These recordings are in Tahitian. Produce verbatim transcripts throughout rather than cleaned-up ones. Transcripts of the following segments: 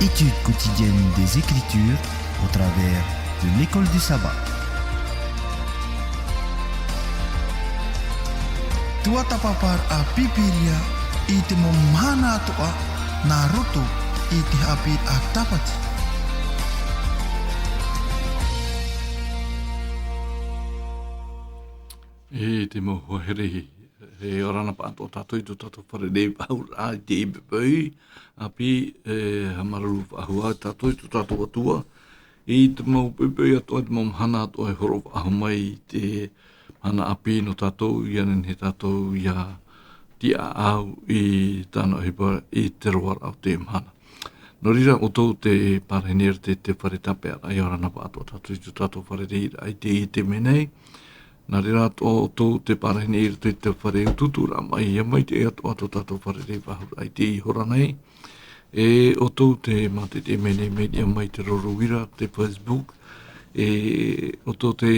Étude quotidienne des Écritures au travers de l'école du sabbat. Tuatāpaparaʻa Pīpīria i te mau mahana atoʻa nā roto i te haʻapiʻiraʻa Tāpati. E te mau hoa here, e ora na pāʻatoʻa tātou i tō tātou fārerei faʻahou i te poʻipoʻi ʻāpī, e haʻamāuruuru faʻahou tātou i tō tātou Atua, i te mau poʻipoʻi atoʻa, te mau mahana atoʻa e horo faʻahou mai i te mahana ʻāpī nō tātou, ʻia nehenehe tātou ʻia tiʻaʻau i tāna ʻohipa i te roaraʻa o te mahana. Nō reira, ʻoutou te parahine i roto i te fare tāpeʻaraʻa, e ora na pāʻatoʻa tātou i tō tātou fārerei i teie taime nei. Nā reira atoʻa ʻoutou te parahine i roto i te fare utuuturaʻa mai, ʻia maitaʻi atoʻa tō tātou fārerei faʻahou i teie hora nei. E ʻoutou te mātaʻitaʻi mai nei, mai, ʻia mai te roro uira, te Facebook. E ʻoutou te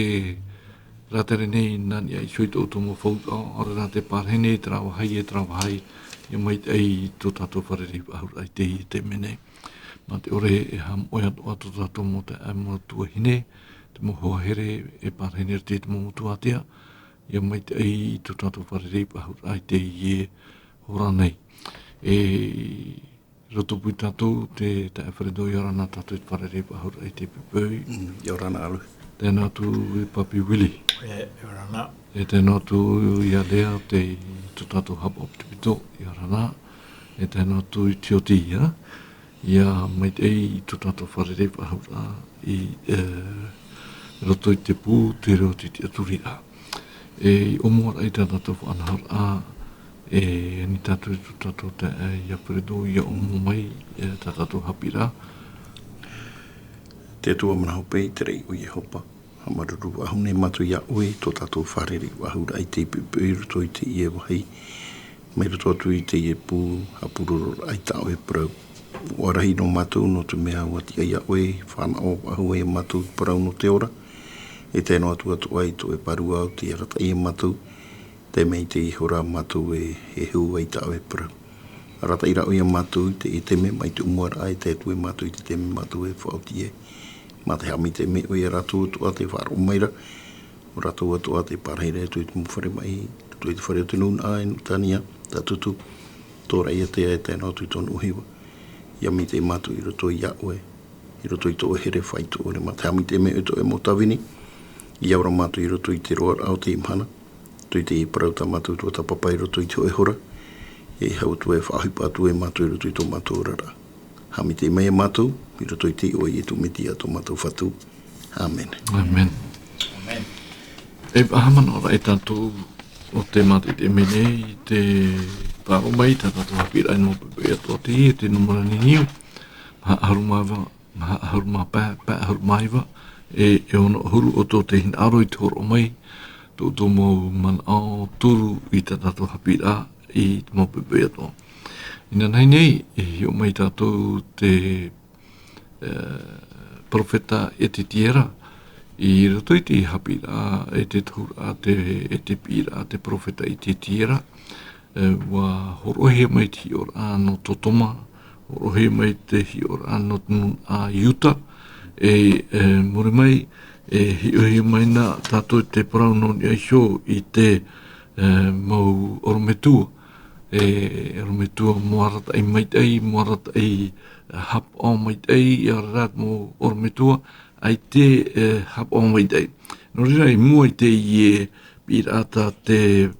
rātere nei, nā niʻa iho i tō ʻoutou mau faʻaroʻo, ʻaore rā te parahine, terā vāhi e terā vāhi, ʻia maitaʻi tō tātou fārerei faʻahou i teie taime nei. Mā te ʻore e haʻamoʻe atoʻa tō tātou mau taeaʻe, mau tuahine, te mau hoa here e parahine i roto i te mau metua ātea, ʻia maitaʻi tō tātou fārerei faʻahou i teie hora nei. E roto pū tātou, te taeaʻe Fredo, e ora na tātou i te fārerei faʻahou i te poʻipoʻi. Mm, e ora na ʻaore. Tae noa atu e Papi Willie. E, e ora na. E tae noa atu ia Lea, te, tō tātou haʻapaʻo ʻāpitipito, e ora na. E tae noa atu i Tioti, ā. ʻIa maitaʻi i tō tātou fārerei faʻahou i, e, roto i te pū, te reo, te tiʻaturiraʻa. E, i ʻōmuaraʻa i tā tātou faʻanahoraʻa, e, ani tātou i tō tātou taeaʻe, e, ia Fredo, ʻia ʻōmua mai, e, tā tātou haʻapiʻiraʻa. Te Atua manaʻo paʻi, te reira ʻo Iehova. Haʻamāuruuru faʻahou nei mātou iā ʻoe, tō tātou fārerei faʻahou i te poʻipoʻi i roto i teie vāhi. Mai roto atu i teie pū, haʻapurororaʻa i tā ʻoe parau. ʻUa rahi noa mātou, nō te mea ʻua tiʻa iā ʻoe, fānaʻo faʻahou iā mātou te parau nō te ora. E tae noa atu atoʻa i tō ʻoe Parau ʻo tē arataʻi iā mātou, tae mai i teie hora mātou e, e hōroʻa i tā ʻoe parau. Arataʻi rā ʻoe iā mātou i te, i te mea mai te ʻōmuaraʻa, e tae atu iā mātou i te, te mea mātou e faʻaoti ai. Mā te haʻamaitaʻi mai ʻoe iā rātou atoʻa tē faʻaroʻo mai ra, ʻo rātou atoʻa tē pārahi ra i roto i te mau fare maʻi, i roto i te fare o te nūnaʻa i Nutania, Tatutu, Tōraʻiātea e tae noa atu i tōna ʻohipa. ʻIa maitaʻi mātou i roto iā ʻoe, i roto i tō ʻoe here faʻaitoito, mā te haʻamaitaʻi mai ʻoe i tō ʻoe mau tāvini, ʻia ora mātou i roto i te roaraʻa o teie mahana, i roto i te parau tā mātou tuatāpapa i roto i te hōʻē hora, e hau atu e faʻaʻohipa atu e mātou i roto i tō mātou oraraʻa. Haʻamaitaʻi mai iā mātou, i roto i te iʻoa o Ietu Metia tō mātou Fatu. ʻĀmene. ʻĀmene. ʻĀmene. E faʻahaʻamanaʻo ra e tātou ʻo te mātaʻitaʻi mai nei i te faʻaroʻo mai tā tātou haʻapiʻiraʻa i te mau poʻipoʻi atoʻa, teie te nūmera niniu, maha ʻahuru mā iva, maha ʻahuru mā pae, pae ʻahuru mā iva, e, e ono ʻahuru, ʻoutou tē hinaʻaro i te hōroʻa mai, tō ʻoutou mau manaʻo turu i tā tātou haʻapiʻiraʻa i te mau poʻipoʻi atoʻa. Inanahi nei, e hiʻo mai tātou te, e, perofeta Etitiera, i roto i te haʻapiʻiraʻa, e te tohuraʻa, te, e te piʻiraʻa, te perofeta Etitiera, e, ʻua hōroʻahia mai te hiʻoraʻa nō Totoma, hōroʻahia mai te hiʻoraʻa nō te nūnaʻa Iuta, e, e, muri mai, e hiʻohia mai na tātou i te parau nō niʻa iho i te, e, mau ʻorometua, e, ʻorometua mau arataʻi maitaʻi, mau arataʻi haʻapaʻo maitaʻi, ʻaore rā mau ʻorometua ʻaita e haʻapaʻo maitaʻi. Nō reira, i mua i teie piʻiraʻa tā te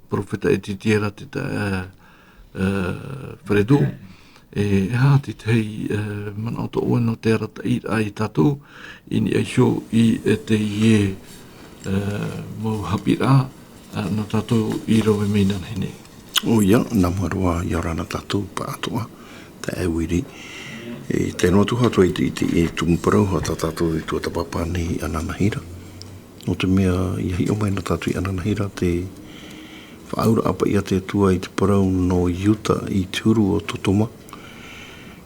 perofeta Etitiera, te tā, e, e, Fredo, e, e aha te tahi, e, manaʻo tō ʻoe nō te arataʻiraʻa ia tātou, i niʻa iho i, e, teie, e, mau haʻapiʻiraʻa, e, nā tātou i rave mai inanahi nei? ʻOia, nā mua roa, ʻia ora na tātou pāʻatoʻa, taeaʻe Willie. E, tae noa atu hoʻi i te, i te, i te tumu parau, tā tātou tuatāpapa nei ananahi ra. Nō te mea, ʻia hiʻo mai na tātou i ananahi ra te faʻaauraʻa paʻi a te Atua i te parau nō Iuta i te huru o Totoma.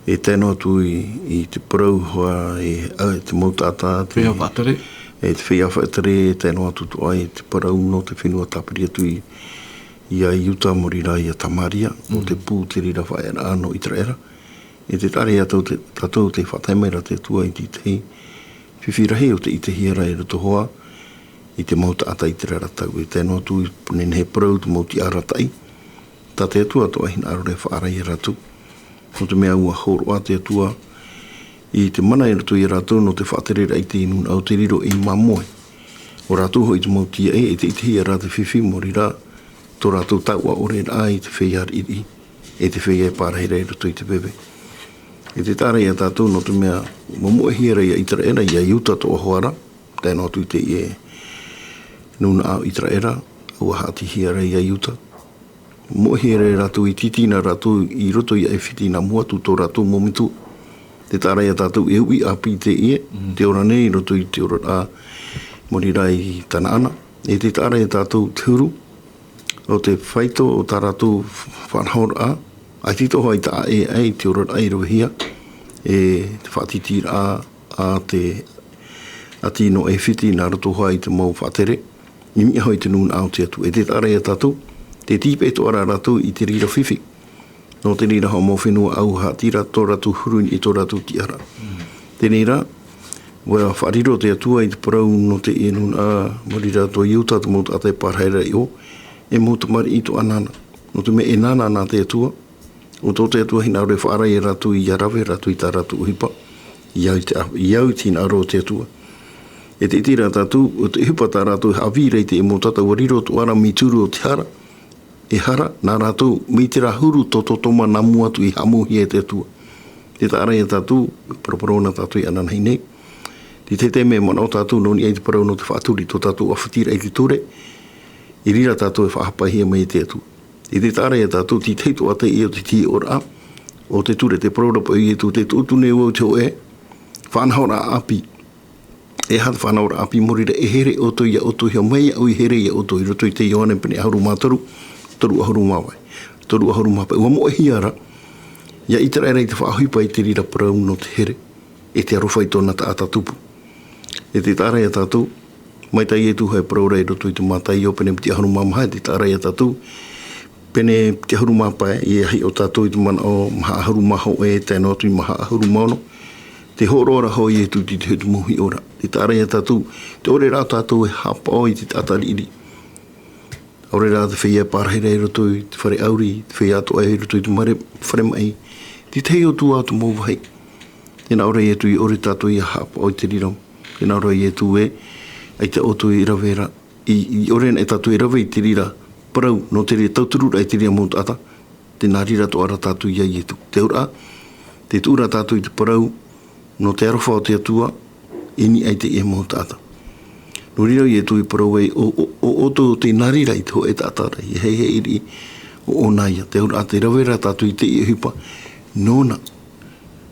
E tae noa atu i, i te parau hoʻi, e, ʻa, te mau taʻata, te feiā faʻatere. E te feiā faʻatere, e tae noa atu atoʻa i te parau nō te fenua tāpiri atu i, ia Iuta, maori rā ia Tamaria, nō te pū, te reira faʻaearaʻa nō Iteraera. E te taʻa ra ia tātou te, tātou te faʻatae mai ra te Atua i te, te fifi rahi o te, i te hiʻoraʻa i roto hoʻi i te mau taʻata i te reira tau. E tae noa atu i nehenehe parau te mau tiʻa arataʻi. Tā te Atua atoʻa e hinaʻaro ra e faʻaara ia rātou. Nō te mea ʻua hōroʻa te Atua i te mana i roto ia rātou nō te faʻatereraʻa i te nūnaʻa o te riro ei māmoe. ʻO rātou hoʻi te mau tiaʻi, e te, i te hiʻoraʻa te fifi, maori rā tō rātou taua ʻore rā i te feiā riʻiriʻi, e te feiā e pārahi ra i roto i te veve. E te taʻa ra ia tātou, nō te mea, ʻua moʻehia ra ia Iteraera, ia Iuta atoʻa hoʻi ra, tae noa atu i teie nūnaʻa o Iteraera, ʻua haʻatihia ra ia Iuta. Moʻehia ra rātou i tītī na rātou i roto ia ʻAifiti nā mua atu tō rātou mau metua. Te taʻa ra ia tātou e uʻi ʻāpī teie, te ora nei i roto i te oraraʻa, maori rā i Tanaana. E te taʻa ra ia tātou te huru, ʻo te faito o tā rātou faʻanahoraʻa, ʻaita i toʻa i taʻa ʻē aʻe i te oraraʻa i ravehia, e te faʻatītīraʻa a te ʻāti nō ʻAifiti nā roto hoʻi i te mau faʻatere, i niʻa hoʻi i te nūnaʻa o te Atua. E te taʻa ra ia tātou, te tīpeʻe atoʻa ra rātou i te reira fifi. Nō te reira hoʻi mau fenua ʻāua haʻati ra tō rātou huru i tō rātou tiʻaraʻa. Teie rā, ʻua faʻariro te Atua i te parau nō teie nūnaʻa, maori rā tō Iuta te mau taʻata e pārahi ra i ʻō, e mau tamariʻi atoʻa nāna. Nō te mea e nāna na te Atua, ʻo tō te Atua hinaʻaro e faʻaara ia rātou ʻia rave rātou i tā rātou ʻohipa, ʻia au i te, ʻia au i te hinaʻaro o te Atua. E te ʻite ra tātou, ʻo te ʻohipa tā rātou e haʻavī ra i te mau taʻata ʻua riro atoʻa ra mai te huru o te hara, e hara, nā rātou, mai terā huru tōtōtoma nā mua atu i haʻamauhia e te Atua. Te taʻa ra ia tātou, paraparau na tātou i ananahi nei. Te tahi taime e manaʻo tātou nō niʻa i te parau nō te faʻaturi tō tātou ʻāfitiraʻa i te ture, i reira tātou e faʻahapahia mai e te Atua. I te taʻa ra ia tātou, te tahi atoʻa teie o te tiʻoraʻa o te ture, te parau ra paʻi o Ietu, tē tuʻu atu nei au i te hōʻē faʻanahoraʻa ʻāpī. E aha te faʻanahoraʻa ʻāpī? Maori rā, e here ʻoutou ia ʻoutou, ʻia mai au i here ia ʻoutou, i roto i te Ioane pene ʻahuru mā toru, toru ʻahuru mā vaʻu, toru ʻahuru mā pae. ʻUa moʻehia ra ia Iteraera i te faʻaʻohipa i te reira parau nō te here, e te aroha i tōna taʻata tupu. E te taʻa ra ia tātou, mai tā Ietu hoʻi e parau ra i roto i te Mātaio pene piti ʻahuru mā maha, e te taʻa ra ia tātou, pene piti ʻahuru mā pae, ʻia hiʻo tātou i te manaʻo maha ʻahuru mā hōʻē, tae noa atu i maha ʻahuru mā ono, tē hōroʻa ra hoʻi Ietu i te, te mau hiʻoraʻa. Te taʻa ra ia tātou, te ʻore rā tātou e haʻapaʻo i te taʻata riʻiriʻi. ʻAore rā te feiā e pārahi ra i roto i te fare ʻauri, te feiā atoʻa i roto i te mare, fare maʻi, te tahi atu ā te mau vāhi. Tē nā ʻō ra Ietu, ʻia ʻore tātou ʻia haʻapaʻo i te reira. Tē nā ʻō ra Ietu ē, ʻaita ʻoutou e rave ra, i, i ʻore anaʻe tātou e rave i te reira parau, nō te reira tautururaʻa i te reira mau taʻata, tē nā reira atoʻa ra tātou ia Ietu. Te auraʻa, tē tuʻu ra tātou i te parau, nō te aroha o te Atua, i niʻa i teie mau taʻata. Nō reira Ietu i parau ai, ʻo, ʻo, ʻo, ʻoutou tē nā reira i te hōʻē taʻata ra, ʻia haere i te riʻi, ʻo, ʻo ʻōna ïa. Te auraʻa, tē rave ra tātou i teie ʻohipa, nōna.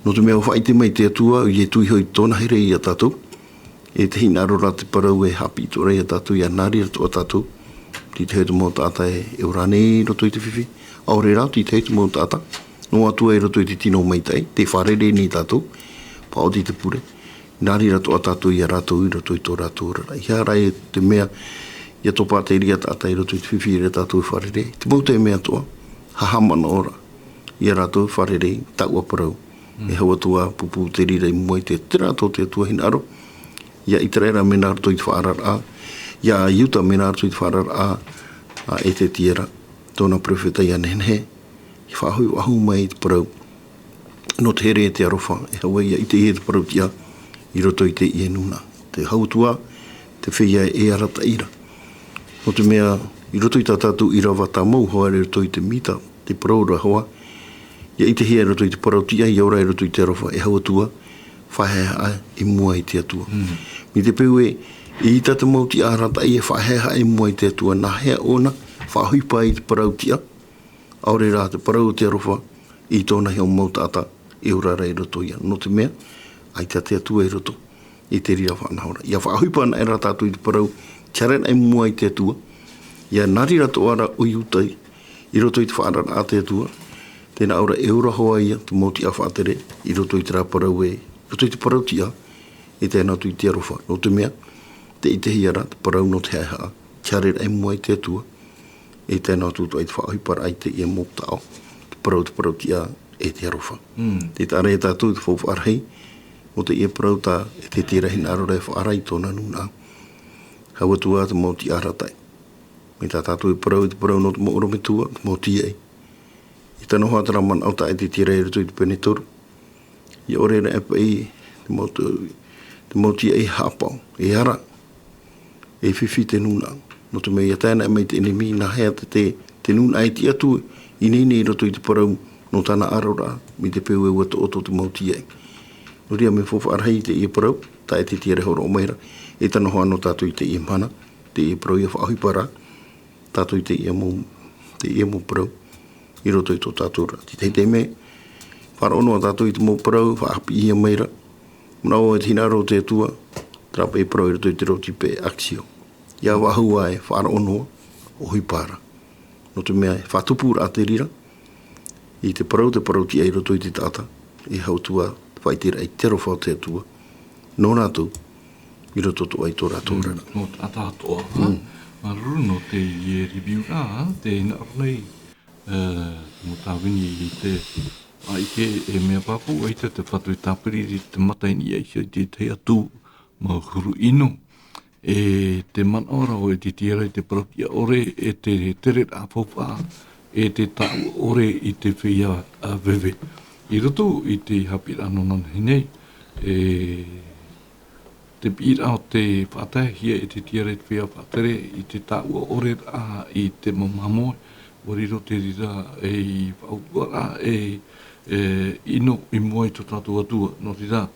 Nō te mea ʻua faʻaʻite mai te Atua, Ietu iho i tōna here ia tātou, e te hinaʻaro ra te parau e haʻapiʻi atoʻa ra ia tātou, ʻia nā reira atoʻa tātou, te tahi atu mau taʻata e, e ora nei i roto i te fifi, ʻaore rā, te tahi atu mau taʻata, noa atu ā i roto i te tino maitaʻi, tē fārerei nei tātou, paʻoti te pure, nā reira atoʻa tātou ia rātou i roto i tō rātou oraraʻa. ʻEiaha rā te mea, ʻia topa te reira taʻata i roto i te fifi ra tātou e fārerei, te mau taime atoʻa, haʻamanaʻo ra, ia rātou e fārerei, taua parau. Mm. E hau atu ā, pūpū te reira i mua i te, terā tō te Atua hinaʻaro. Ia Iteraera mea nā roto i te faʻaararaʻa, ia Iuta mea nā roto i te faʻaararaʻa a Ezekiela, tōna peropheta ʻia nehenehe, ʻia faʻahoʻi faʻahou mai i te parau, nō te here e te aroha, e hau ā ia ʻitehia te parau tiʻa, i roto i teie nūnaʻa. Tē hau atu ā, te feiā e arataʻi ra. Nō te mea, i roto i tā tātou ʻīrava tāmau hoʻi i roto i te mita, te parau ra hoʻi, ʻia ʻitehia i roto i te parau tiʻa, ʻia ora i roto i te aroha, e hau atu ā, faʻaeaʻa i mua i te Atua. Mm. Mai te peu ē, eʻita te mau tiʻa arataʻi e faʻaeaʻa i mua i te Atua, nāhea ʻōna, faʻaʻohipa i te parau tiʻa, ʻaore rā te parau o te aroha, i tōna iho mau taʻata, e ora ra i roto ia. Nō te mea, ʻaita te Atua i roto i te reira faʻanahoraʻa. ʻIa faʻaʻohipa anaʻe ra tātou i te parau, te haereraʻa i mua i te Atua. ʻIa nā reira atoʻa ra ʻo Iuta i roto i te faʻaararaʻa a te Atua. Tē nā ʻō ra e ora hoʻi ia te mau tiʻa faʻatere, i roto i terā parau ē, i roto i te parau tiʻa, e tae noa atu i te aroha. Nō te mea, tē ʻitehia ra, te parau nō te haʻehaʻa, te haereraʻa i mua i te Atua, e tae noa atu atoʻa i te faʻaʻohiparaʻa i teie mau taʻo, te parau, te parau tiʻa, e te aroha. Mm. Te taʻa ra ia tātou te faufaʻa rahi, mō teie parau tā Ezekiela e hinaʻaro ra e faʻaara i tōna nūnaʻa. Hau atu ā te mau tiʻaraʻa. Mai tā tātou e parau i te parau nō te mau ʻorometua, te mau tīaʻi. I tano hoʻi terā manaʻo tā Ezekiela i roto i te pene toru. ʻIa ʻore ra e paʻi te mau, te mau tīaʻi haʻapaʻo, e ara, e fifi te nūnaʻa. Nō te mea ʻia tae ana mai te ʻenemi, nā hea te, te, te nūnaʻa e tiʻa atu i ineine i roto i te parau nō tāna aroraʻa, mai te peu e ʻua toʻotoʻo te mau tīaʻi. Nō reira mea faufaʻa rahi teie parau, tā Ezekiela e hōroʻa mai ra, e tano hoʻi nō tātou i teie mahana, teie parau ʻia faʻaʻohipa ra, tātou i teie mau, teie mau parau, i roto i tō tātou ra. Te tahi taime, faʻaroʻo noa tātou i te mau parau, faʻaʻāpīhia mai ra, manaʻo e te hinaʻaro o te Atua, terā paʻi parau i roto i te rōtipe actio. ʻIa vāhau ā e faʻaroʻo noa, ʻohipa ra. Nō te mea e faʻatupu ra te reira, i te parau, te parau tiʻa i roto i te taʻata, e hau atu ā, faʻaʻite ra i te aroha o te Atua, nō rātou, i roto atoʻa i tō rātou ra. Mm, nō te taʻata atoʻa, ā? Mm. Māuruuru nō teie review ra, ā, tē hinaʻaro nei, ā, mau tāvini i te, ā, i te, e mea pāpū, ʻaita te fatu i tāpiri i te mata i niʻa i te tahi atu mau huru ʻino. E te manaʻo ra ʻo Ezekiela i te parau tiʻa ʻore, e te tereraʻa faufaʻa, e te tāuʻa ʻore i te feiā, ā, veve. I roto i te haʻapiʻiraʻa nō nanahi nei, e te piʻiraʻa o te faʻataehia e Ezekiela i te feiā faʻatere i te tāuʻa ʻore ra i te mau māmoe, ʻua riro te reira ei faʻautuʻaraʻa, e, e ʻino i mua i tō tātou Atua. Nō reira,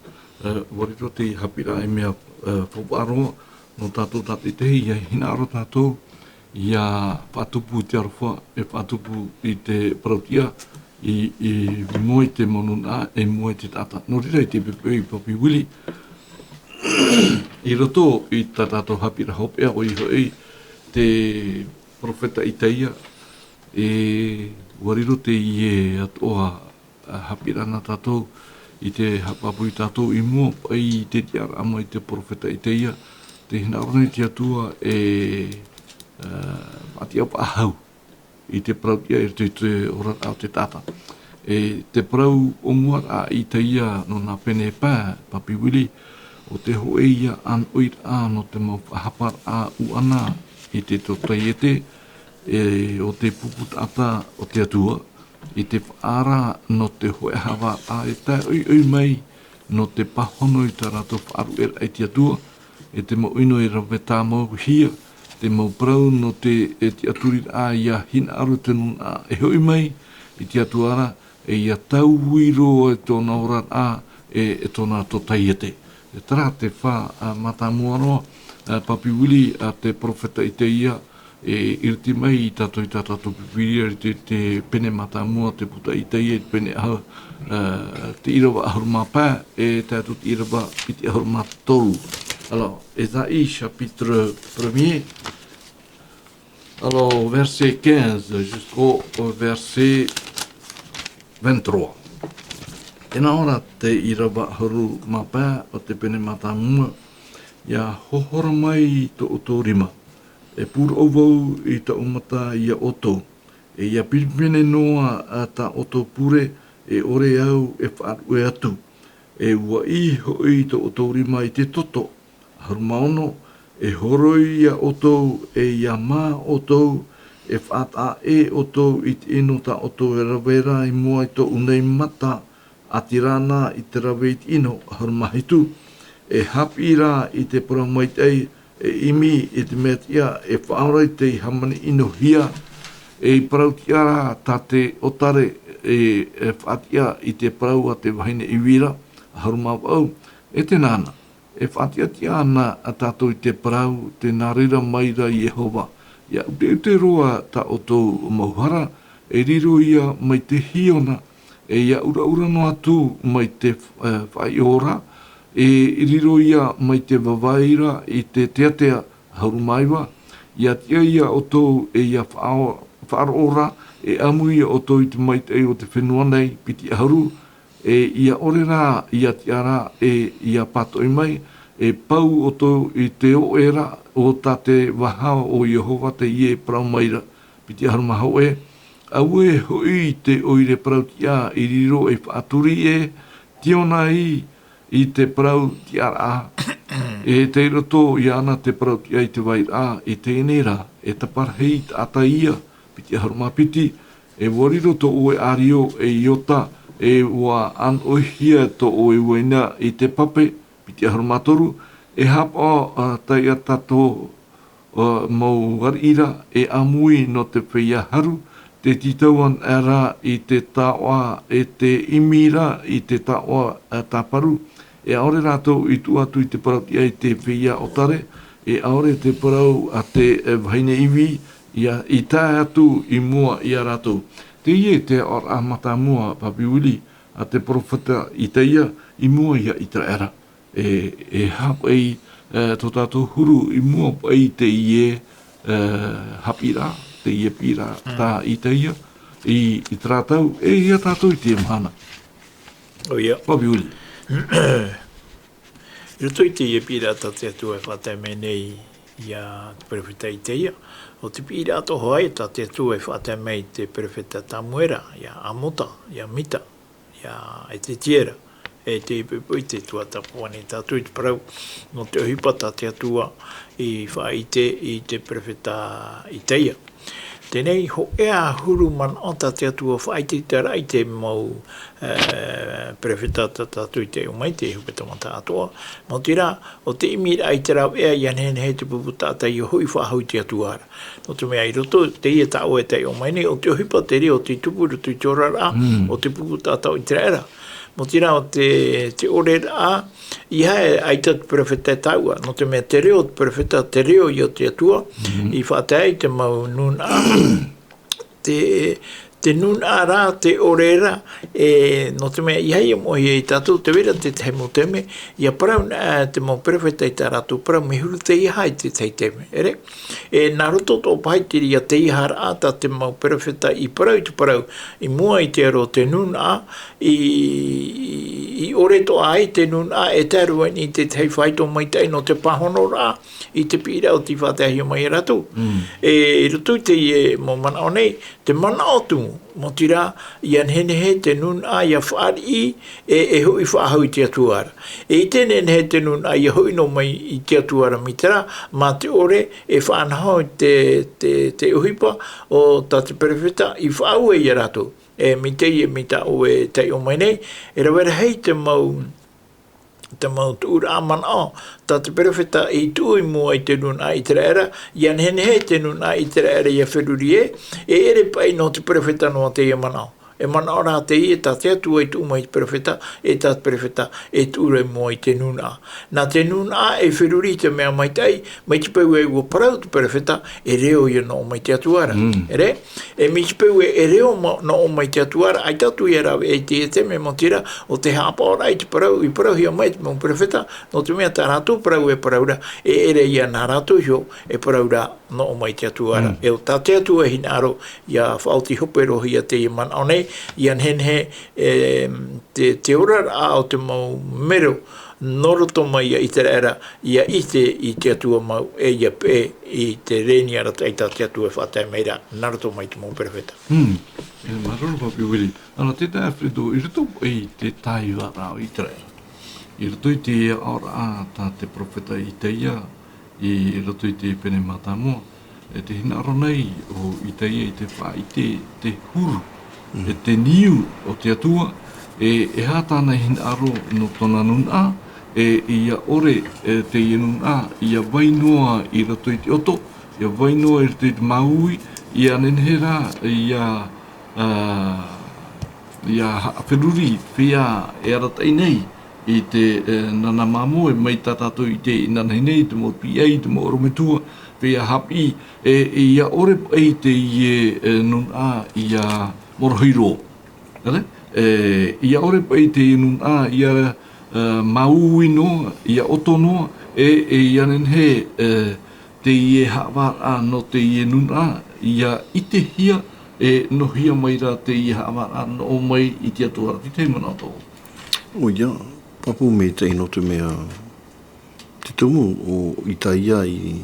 e, ʻua riro te haʻapiʻiraʻa ei mea, e, faufaʻa roa, nō tātou tātaʻitahi, ʻia hinaʻaro tātou, ʻia faʻatupu i te aroha, e faʻatupu i te parau tiʻa, i, i mua i te mau nūnaʻa, e mua i te taʻata. Nō reira i te poʻipoʻi Papi Willie, i roto i tā tātou haʻapiʻiraʻa hopeʻa ʻoia hoʻi, te perofeta Isaia, e ʻua riro teie atoʻa, ā, haʻapiʻiraʻa nā tātou, i te haʻapāpū ia tātou i mua, paʻi i te tiʻaraʻa mai te perofeta Isaia, tē hinaʻaro nei te Atua e, ā, faʻatiʻa faʻahou i te parau tiʻa i roto i te oraraʻa o te taʻata. E te parau ʻōmuaraʻa i Isaia nō nā pene pae, Papi Willie, ʻo te hōʻē ia ʻānoʻiraʻa nō te mau faʻahaparaʻa ʻuʻana i te totaiete, e, ʻo te pupu taʻata o te Atua, i te faʻaara nō te hōʻē ʻahavaraʻa e tae ʻoiʻoi mai nō te pāhono i tā rātou faʻaruʻeraʻa i te Atua, e te mau ʻino e rave tāmauhia, te mau parau nō te, e tiʻaturiraʻa ʻia hinaʻaro te nūnaʻa e hoʻi mai i te Atua ra, e ʻia taui roa i tōna oraraʻa, e, e tōna totaiete. E terā te fā, ā, mātāmua roa, ā, Papi Willie, ā, te perofeta Isaia, e iriti mai ia tātou i tā tātou Pīpīria, i te, te pene mātāmua, te puta Isaia, i te pene ʻahu, ā, te ʻīrava ʻahuru mā pae, e tae atu te ʻīrava piti ʻahuru mā toru. Alors, Ésaïe chapitre premier, alors, verset quinze jusqu'au verset vingt-trois. Tē nā ʻō ra te ʻīrava ʻahuru mā pae o te pene mātāmua, ʻIa hohora mai tō ʻoutou rima, e pūroro vau i taʻu mata ia ʻoutou, e ʻia pinepine noa tā ʻoutou pure, e ʻore au e faʻaruʻe atu. E ʻua ʻī hoʻi tō ʻoutou rima i te toto, ʻahuru mā ono, e horoi ia ʻoutou, e ʻia mā ʻoutou, e faʻataʻa ʻē ʻoutou i te ʻino tā ʻoutou e rave ra i mua i tōʻu nei mata, ʻatirā na i te rave i te ʻino, ʻahuru mā hitu, e haʻapiʻi ra i te parau maitaʻi, e ʻimi i te mea tiʻa, e faʻaora i te hāmani ʻinohia, e i parau tiʻa ra tā te ʻōtare, e, e faʻatiʻa i te parau a te vahine ʻīvira, ʻahuru mā vaʻu, e tēnā na. E faʻatiʻatiʻa ana tātou i te parau, tē nā reira mai ra Iehova. ʻIa ʻuteʻute roa tā ʻoutou mau hara, e riro ia mai te hiona, e ʻia ʻuraʻura noa atu mai te, e, faʻaiʻo ra, e riro ia mai te vavai ra i te teatea, ʻahuru mā iva, ʻia tiʻa ia ʻoutou e ʻia faʻao-, faʻaroʻo ra, e ʻamu ia ʻoutou i te maitaʻi o te fenua nei, piti ʻahuru, e ʻia ʻore rā, ʻia tiʻa ra, e ʻia pātoʻi mai, e pau ʻoutou i te oʻe ra, ʻo tā te vaha o Iehova teie e parau mai ra, piti ʻahuru mā hōʻē, Auē hoʻi te ʻoire parau tiʻa i riro ei faʻaturi e tiona i, i te parau tiʻaraʻa. E tei roto iāna te parau tiʻa i te vairaʻa, i teie nei rā, e taparahi taʻata ia, piti ʻahuru mā piti, e ʻua riro tō ʻoe ʻārio ei ota, e ʻua ʻanoʻihia tō ʻoe uaina i te pape, piti ʻahuru mā toru, e haʻapaʻo, ā, taiʻa tātou, ā, mau ariʻi ra, e ʻāmui nō te feiā haru, tē tītau ana ra i te taoʻa, e tē ʻimi ra i te taoʻa, ā, tāparu, e ʻaore rātou i tuʻu atu i te parau tiʻa i te feiā ʻōtare, e ʻaore te parau a te, e, vahine ivi, ia, i tae atu i mua ia rātou. Teie te aʻoraʻa mātāmua, Papi Willie, a te perofeta Itaia, i mua ia Iteraera. E, e haʻapaʻo, e, tō tātou huru i mua paʻi i teie, e, haʻapiʻiraʻa, teie piʻiraʻa Mm. tā Itaia, i, i terā tau, e ia tātou i teie mahana. ʻOia. Papi Willie. I roto i teie piʻiraʻa tā te Atua e faʻatae mai nei ia te perofeta Itaia, ʻo te piʻiraʻa atoʻa hoʻi tā te Atua e faʻatae mai i te perofeta Tamuera, ia Amota, ia Mita, ia Etetiera, e tē poʻipoʻi te tuatāpaparaʻa nei tātou i te parau nō te ʻohipa tā te Atua i faʻaʻite i te perofeta Itaia. Teie nei hōʻē ʻahuru manaʻo tā te Atua faʻaʻiteʻiteraʻa i te mau, e, perofeta tā tātou i taiʻo mai, te hepetoma atoʻa. Nō te reira, ʻo te ʻimiraʻa i te rāveʻa, ʻia nehenehe te pupu taʻata ʻia hoʻi faʻahou i te Atua ra. Nō te mea i roto i teie tā ʻoe e taiʻo mai nei, ʻo te ʻohipa te reo tei tupu i roto i te oraraʻa Mm. o te pupu taʻata o Iteraera. Nō te reira, ʻo te, te ʻoreraʻa, ʻeiaha ʻaita te perofeta e taʻua. Nō te mea te reo o te perofeta, te reo ia o te Atua, Mhm. i faʻatae i te mau nūnaʻa. Te, te nūnaʻa rā, te ʻore ra, e, nō te mea ʻeiaha ʻia moʻehia ia tātou, tē vai ra te tahi mau taime, ʻia parau na, te mau perofeta i tā rātou parau, mea huru teiaha i te tahi taime, ʻere? E, nā roto atoʻa paʻi i te reira teiaharaʻa tā te mau perofeta i parau i te parau, i mua i te aro o te nūnaʻa, i, i, i ʻore atoʻa ai te nūnaʻa, e tae roa i te tahi faito maitaʻi nō te pāhonoraʻa, i te piʻiraʻa o tei faʻataehia mai ia rātou. Mm. E, i roto i teie mau manaʻo nei, te manaʻo tumu, nō te reira, ʻia nehenehe te nūnaʻa ʻia fāriʻi, e, e hoʻi faʻahou i te Atua ra. E ʻite nehenehe te nūnaʻa ʻia hoʻi noa mai i te Atua ra mai terā, mā te ʻore e faʻanaho i te, te, te ʻohipa o tā te perofeta i faʻaue ia rātou. E, mai teie, mai tā ʻoe e taiʻo mai nei, e rave rahi te mau, te mau tuʻuraʻa manaʻo, tā te perofeta i tuʻu i mua i te nūnaʻa Iteraera, ʻia nehenehe te nūnaʻa Iteraera ʻia feruri ē, e ʻere paʻi nō te perofeta noa teie manaʻo. E manaʻo rā teie, tā te Atua i tuʻu mai i te perofeta, e tā te perofeta e tuʻu ra i mua i te nūnaʻa. Nā te nūnaʻa e feruri i te mea maitaʻi, mai te peu ē ʻua parau te perofeta, e reo ïa nō ʻō mai te Atua ra. Mm. ʻEre? E mai te peu ē, e reo ma-, nō ʻō mai te Atua ra, ʻaita atu ïa rāveʻa i teie taime, nō te reira, ʻo te haʻapaʻoraʻa i te parau, i parauhia mai te mau perofeta, nō te mea tā rātou parau e parau ra, e ʻere ïa nā rātou iho e parau ra nō ʻō mai te Atua ra. Mm. E ʻo tā te Atua e hinaʻaro ʻia faʻaoti hope roa hia teie manaʻo nei, ʻia nehenehe, e, te, te oraraʻa o te mau mero, nō roto mai ia Iteraera, ʻia ʻite i te Atua mau, e ʻia peʻe i te reni arataʻi tā te Atua e faʻatae mai ra, nā roto mai te mau perofeta. Hmm. E, māuruuru, Papi Willie. Ana, tētahi Alfredo, i roto i te tāivaraʻa o Iteraera. I roto i te aʻoraʻa tā te perofeta Itaia, i roto i te pene mātāmua, e te hinaʻaro nei ʻo Itaia i te faʻaʻite, te huru, Mm. e te niu o te Atua, e, e aha tāna hinaʻaro nō tōna nūnaʻa, e, ʻia ʻore, e, teie nūnaʻa, ʻia vai noa i roto i te ʻoto, ʻia vai noa i roto i te māuiui, ʻia nehenehe rā, ʻia, ā, ʻia haʻaferuri, feiā e arataʻi nei i te, e, nana māmā, e mai tā tātou i te inanahi nei, i te mau piʻi, i te mau ʻorometua, feiā haʻapiʻi, e, e ʻia ʻore paʻi teie, e, nūnaʻa ʻia morohi roa. ʻEre? E, ʻia ʻore paʻi teie nūnaʻa ʻia, e, māuiui noa, ʻia ʻoto noa, e, e ʻia nehenehe, e, teie haʻavāraʻa nō teie nūnaʻa, ʻia ʻitehia, e noʻohia mai rā teie haʻavāraʻa nō ʻō mai i te Atua ra. Te tahi manaʻo tō. ʻOia, pāpū maitaʻi nō te mea, te tumu ʻo Itaia i, i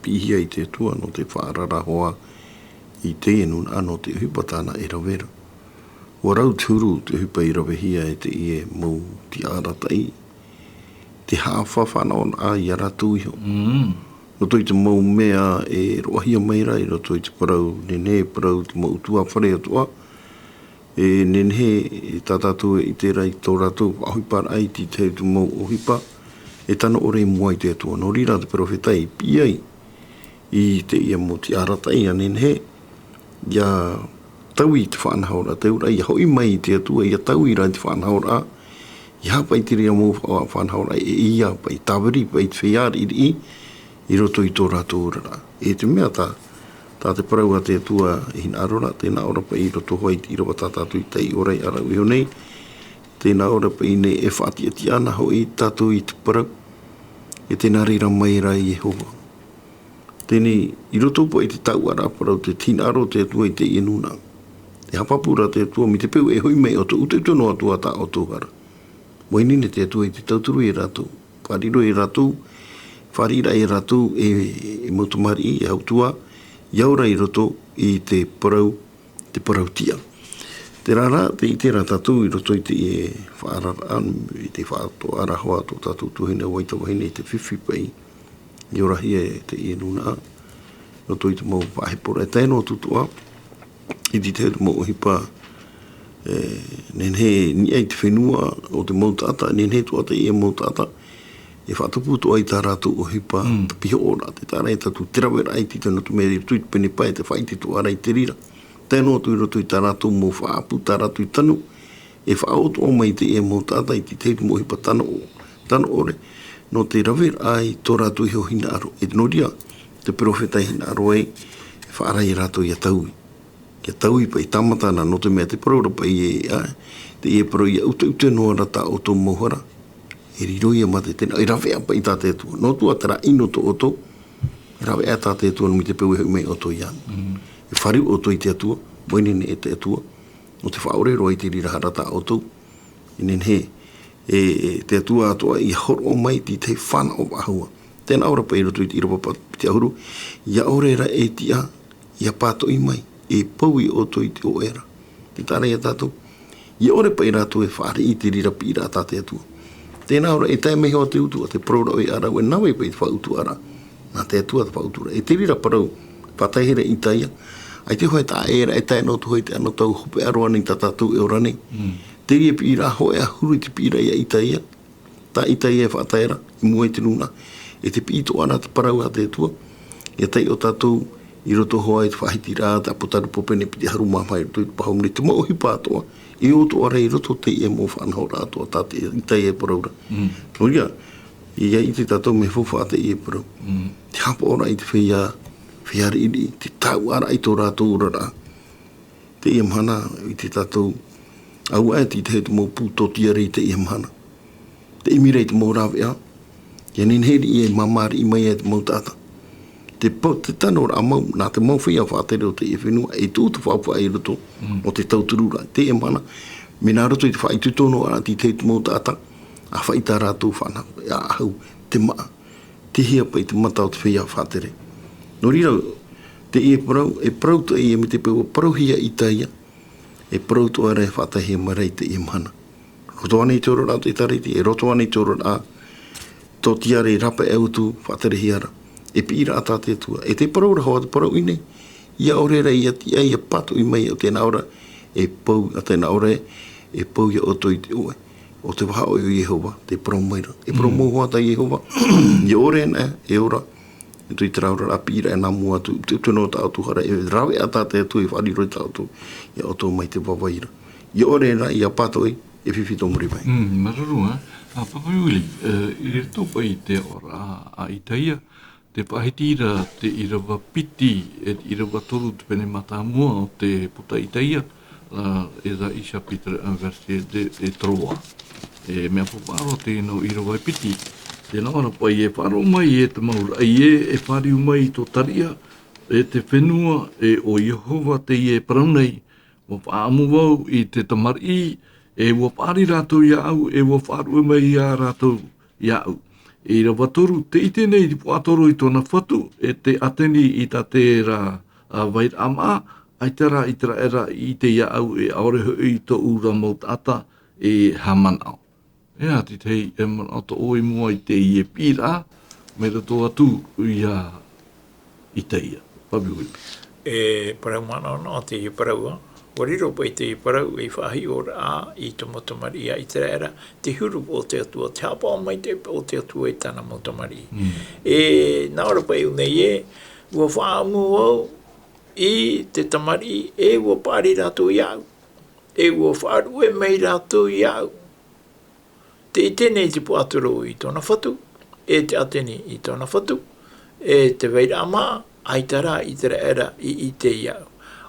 piʻihia i te Atua nō te faʻaararaʻa hoʻi I teie nūnaʻa nō te ʻohipa tāna e rave ra. ʻUa rau te huru te ʻohipa i ravehia e teie mau tiʻa arataʻi. Te haʻafāfānaʻoraʻa iā rātou iho. Mm. Roto i te mau mea e roaʻahia mai ra i roto i te parau, nehenehe e parau te mau ʻutuāfare atoʻa. E nehenehe e tā tātou e ʻite ra i tō rātou faʻaʻohiparaʻa i te tahi o te mau ʻohipa. E tano ʻore i mua i te Atua. Nō reira te perofeta i piʻi ai i teie mau tiʻa arataʻi a nehenehe, ʻia taui i te faʻanahoraʻa, te auraʻa, ʻia hoʻi mai i te Atua, ʻia taui ra i te faʻanahoraʻa, ʻia haʻapaʻo i te reira mau faʻa-, faʻanahoraʻa, e ʻia paʻi tāviri, paʻi te feiā riʻiriʻi, i roto i tō rātou oraraʻa. E te mea tā, tā te parau a te Atua e hinaʻaro ra, tē nā ʻō ra paʻi i roto hoʻi i te ʻīrava tā tātou i taiʻo ra i ʻārau iho nei, tē nā ʻō ra paʻi nei e faʻatiʻatiʻa ana hoʻi tātou i te parau, e tē nā reira mai ra Iehova. Teie, i roto paʻi i te taʻuaraʻa parau, te hinaʻaro o te Atua i teie nūnaʻa. E haʻapāpū ra te Atua, mai te peu e hoʻi mai ʻoutou, ʻuteʻute noa atu ā tā ʻoutou hara. Mai iāna te Atua i te tauturu ia rātou. Fāriʻi roa ia rātou, fāriʻi ra ia rātou e, e mau tamariʻi, e hautū ā, ʻia ora i roto i te parau, te parau tiʻa. Terā rā, tē ʻite ra tātou i roto i te faʻaararaʻa, i te faʻaʻotoʻaraʻa hoʻi tō tātou tuahine Vaitavahine i te fifi paʻi, i orahia e teie nūnaʻa, roto i te mau faʻaheporaʻa e tae noa atu atoʻa, i te tahi o te mau ʻohipa, e, nehenehe e niʻa i te fenua o te mau taʻata, nehenehe atoʻa teie mau taʻata, e faʻatupu atoʻa i tā rātou ʻohipa, mm, te pihoʻoraʻa, te taʻa ra ia tātou te raveraʻa i te tano te mea i roto i te pene pae, te faʻaʻite atoʻa ra i te reira. Tae noa atu i roto i tā rātou mau faʻaʻapu, tā rātou i tanu, e faʻaʻohipa mai teie mau taʻata i te tahi o te mau ʻohipa tano, tano ʻore, nō te raveraʻa i tō rātou iho hinaʻaro. E nō reira, te perofeta i hinaʻaro ai, e faʻaara ia rātou ʻia taui. ʻIa taui paʻi tāmata na, nō te mea te parau ra paʻi e, ā, teie parau ʻia ʻuteʻute noa ra tā ʻoutou mau hara. E riro ia mā te tena, e rave paʻi tā te Atua. Nō te mea terā ʻino tō ʻoutou, e rave tā te Atua nō mai te peu e hoʻi mai ʻoutou iāna. Mm. E fāriu ʻoutou i te Atua, mai iāna e te Atua. Nō te faʻaʻore roa i te reira hara tā ʻoutou. E nehenehe, e, e te Atua atoʻa ʻia hōroʻa mai i te fānaʻo faʻahou. Tē nā ʻō ra paʻi i roto i te ʻīrava piti ʻahuru, ʻia ʻore ra e tiʻa, ʻia pātoʻi mai, e pou ia ʻoutou i te ʻoʻe ra. Te taʻa ra ia tātou, ʻia ʻore paʻi rātou e fāriʻi i te reira piʻiraʻa tā te Atua. Tē nā ʻō ra e tae mai hoʻi te utu, ʻa te parau ra ʻoe ʻāraʻu, e nā vai paʻi te faʻautuʻaraʻa. Nā te Atua te faʻautuʻaraʻa. E te reira parau, faʻatae ra Itaia. ʻAita hoʻi e taʻa ʻē ra, e tae noa atu hoʻi te anotau hopeʻa roa nei tā tātou e ora nei. Mm. Te reira piʻiraʻa hōʻē ʻahuru i te piʻiraʻa ia Itaia. Tā Itaia e faʻatae ra, i mua i te nūnaʻa. E te piʻi atoʻa ra te parau a te Atua. ʻIa taiʻo tātou i roto hoʻi i te faʻahitiraʻa, te ʻApotarupo pene piti ʻahuru mā maha i roto i te pāhono nei, te mau ʻohipa atoʻa, e ʻo atoʻa ra i roto i teie mau faʻanahoraʻa atoʻa tā te Itaia e parau ra. Mm. Nō reira, ʻia ʻite tātou mea faufaʻa teie parau. Mm. Te haʻapaʻoraʻa i te feiā, feiā riʻiriʻi, te taʻuaraʻa i tō rātou oraraʻa. Teie mahana, ʻite tātou, ʻaita e te tahi o te mau pū tōtiare i teie mahana. Te ʻimi ra i te mau rāveʻa, ʻia nehenehe riʻi e māmā riʻi mai ai te mau taʻata. Te pa-, te tano ra mau, nā te mau feiā faʻatere o teie fenua, e tuʻu te faufaʻa i roto, mm, o te tauturu ra. Teie mahana, mea nā roto i te faʻaitoitoraʻa i te tahi o te mau taʻata, ʻa faʻaʻite rātou fānaʻo, ʻa ʻahu, te māʻa. Tei hea paʻi te mata o te feiā faʻatere. Nō reira, teie parau, e parau atoʻa ia mai te peu ʻua parauhia Itaia, e parau atoʻa ra e faʻataehia mai ra i teie mahana. Roto ānei te oraraʻa o te ʻĒtārētia, e roto ānei te oraraʻa tōtiare e rāpae atu, faʻaterehia ra. E piʻiraʻa tā te Atua. E te parau ra hoʻi te parau i ʻō nei, ʻia ʻore ra ʻia tiʻa, ʻia pātoʻi mai, ʻo tē nā ʻō ra, e pou, ʻo tē nā ʻō ra, e pou ia ʻoutou i te ʻoʻe. ʻO te vahaʻa ʻoe o Iehova, tē parau mai ra. E parau, mm, mau hoʻi tā Iehova, ʻia ʻore na, e ora, e tō terā oraraʻa piʻiraʻa nā mua atu, te, te nō tā ʻoutou hara, e rāveʻa tā te Atua e fāriʻi roa i tā ʻoutou, ia ʻoutou mai te vāvāira. ʻIa ʻore na, ʻia pātoʻi, e fifi tō muri mai. Mm, māuruuru, ā. Ā, Papa Willie, e, i roto paʻi i te oraraʻa a Itaia, tē faʻahiti ra te ʻīrava piti, e te ʻīrava toru te pene mātāmua o te puta Itaia, ā, Ezaiʻa chapitre un verset deux et trois. E mea faufaʻa roa teie nō ʻīrava e piti. Tē nā ʻō ra paʻi e faʻaroʻo mai e te mau raʻi ē, e fāriu mai i tō tariʻa, e te fenua, e ʻo Iehova teie e parau nei, ʻUa faʻaʻamu vau i te tamariʻi, e ʻua paʻari rātou iāʻu, e ʻua faʻaruʻe mai ia rātou iāʻu. E ʻīrava toru, tē ʻite nei te puaʻatoro i tōna fatu, e tē ʻateni i tā terā ā, vairaʻa maʻa, ʻaita rā ʻĪteraʻera i ʻite iāʻu, e ʻaore hoʻi tōʻu ra mau taʻata e haʻamanaʻo. E aha te tahi e manaʻo tō ʻoe i mua i teie piʻiraʻa, mai roto atu iā Isaia? Papi Uiui. E parau manaʻonaʻo teie parau, ʻua riro paʻi teie parau ei faʻahiʻoraʻa i te mau tamariʻi a ʻĪteraʻera, te huru o te Atua, te haʻapaʻo maitaʻi o te Atua i tāna mau tamariʻi. Mm. E, nā ʻō ra paʻi ʻō nei ē, ʻua faʻaʻamu au i te tamariʻi, e ʻua paʻari rātou iāʻu, e ʻua faʻaruʻe mai rātou iāʻu. Tē ʻite nei te puaʻatoro i tōna fatu, e te ʻāteni i tōna fatu, e te vairaʻa maʻa, ʻaita rā ʻĪteraʻera i ʻite iāʻu.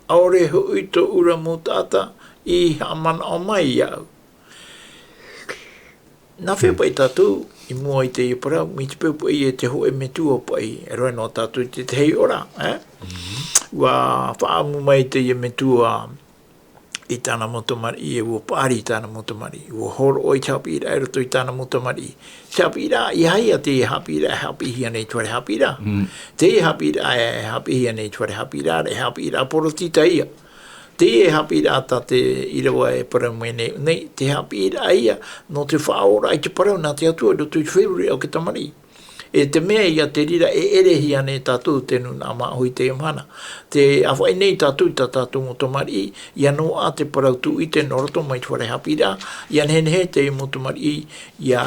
ʻAore hoʻi tōʻu ra mau taʻata i haʻamanaʻo mai iāʻu. Nā hea paʻi tātou i mua i teie parau, mai te peu paʻi e te hōʻē metua paʻi, e roaʻa noa tātou i te tahi ora, e? Mhm. ʻUa faʻaʻamu mai teie metua i tāna mau tamariʻi, e ʻua paʻari i tāna mau tamariʻi, ʻua hōroʻa i te haʻapiʻiraʻa i roto i tāna mau tamariʻi. Te haʻapiʻiraʻa, ʻeiaha ia teie haʻapiʻiraʻa e haʻapiʻihia nei i te fare haʻapiʻiraʻa. Mm. Teie haʻapiʻiraʻa e haʻapiʻihia nei i te fare haʻapiʻiraʻa, e haʻapiʻiraʻa poritita ia. Teie haʻapiʻiraʻa tā te ʻīrava e parau mai nei, nei, te haʻapiʻiraʻa ia nō te faʻaora i te parau nā te Atua i roto i te feruri o te tamariʻi. E te mea ia te reira e ʻerehia nei tātou te nūnaʻa māʻohi i teie mahana. Tē ʻāfaʻi nei tātou i tā tātou mau tamariʻi, ʻia noaʻa te parau tūʻite nō roto mai te fare haʻapiʻiraʻa, ʻia nehenehe teie mau tamariʻi, ʻia,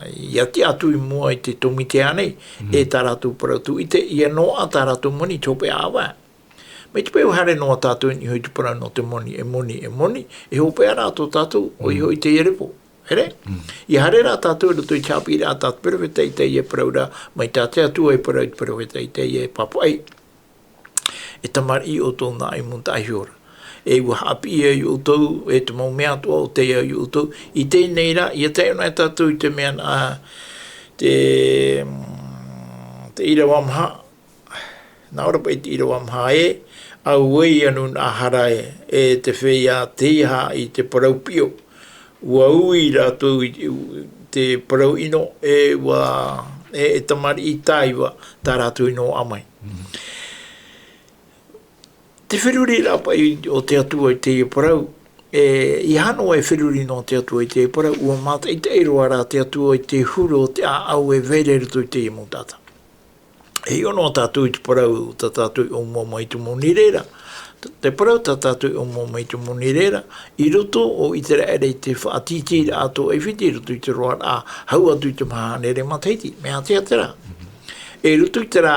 ʻia tiʻa atu i mua i te tōmite ānei, Mm. e tā rātou parau tūʻite, ʻia noaʻa tā rātou moni i te hopeʻa ʻāvae. Mai te peu haere noa tātou i niʻa i te parau nō te moni, e moni, e moni, e hopeʻa rā tō tātou, ʻoia Mm. hoʻi teie repo. Here? Mm. ʻIa haere rā tātou i roto i te haʻapiʻiraʻa tā te peropheta Isaia e parau ra, mai tā te Atua e parau i te peropheta Isaia e pāpaʻi. E tamariʻi ʻoutou nā ʻaiū taʻa hiʻo ra. E ʻua haʻapiʻi ai ʻoutou, e te mau mea atoʻa o tei au iā ʻoutou, i teie nei rā, ʻia taiʻo noa tātou i te mea nā, te, te ʻīrava maha, Nā ʻō ra paʻi te ʻīrava maha ē, auē ia nūnaʻa hara ē, e te feiā tei aha i te parau piʻo. ʻUa ui rātou i, i te parau ʻino, e ʻua, e, e tamariʻi tāiva, tā rātou i noaʻa mai. Mm. Te feruriraʻa paʻi o te Atua i teie parau, e, ʻeiaha noa e feruri noa te Atua i teie parau, ʻua mātaʻitaʻi roa rā te Atua i te huru o te ʻāʻau e vai ra i roto i teie mau taʻata. E hiʻo noa tātou i te parau tā tātou i ʻōmua mai i te moni reira. Te parau tā tātou i ʻōmua mai i te moni reira, i roto o ʻĪteraʻera i te faʻatītīraʻa atoʻa ʻAifiti, i roto i te roaraʻa, hau atu i te maha hānere matahiti, mea ātea terā. E i roto i terā,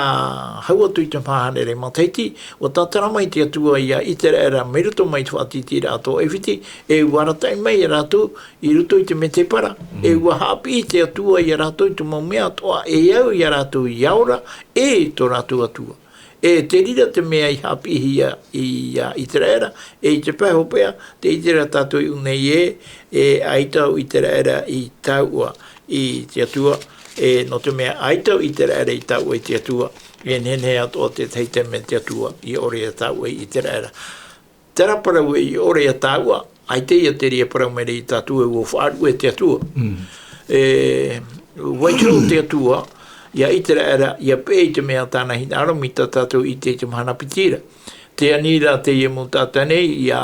hau atu i te maha hānere matahiti, ʻua tātara mai te Atua iā ʻĪteraʻera mai roto mai te faʻatītīraʻa atoʻa ʻAifiti, e ʻua arataʻi mai ia rātou, i roto i te mētēpara, Mm. e ʻua haʻapiʻi te Atua ia rātou i te mau mea atoʻa e au ia rātou ʻia ora, e tō rātou Atua. E te reira te mea i haʻapiʻihia iā ʻĪteraʻera, e i te pae hopeʻa, tē ʻite ra tātou i ʻō nei ē, e ʻaita ʻo ʻĪteraʻera i taʻua i te Atua, e nō te mea ʻaita ʻo ʻĪteraʻera i taʻua i te Atua, e nehenehe atoʻa te tahi taime te Atua i ʻore ia taʻua i ʻĪteraʻera. Terā parau ē i ʻore ia taʻua, ʻaita ia te reira parau mai ra iā tātou ē ʻua faʻaruʻe te Atua. Mm. E, vaiiho te Atua, iā ʻĪteraʻera, ʻia peʻe i te mea tāna hinaʻaro mai tā tātou i ʻite i te mahana piti ra. Tē ani ra teie mau taʻata nei, iā,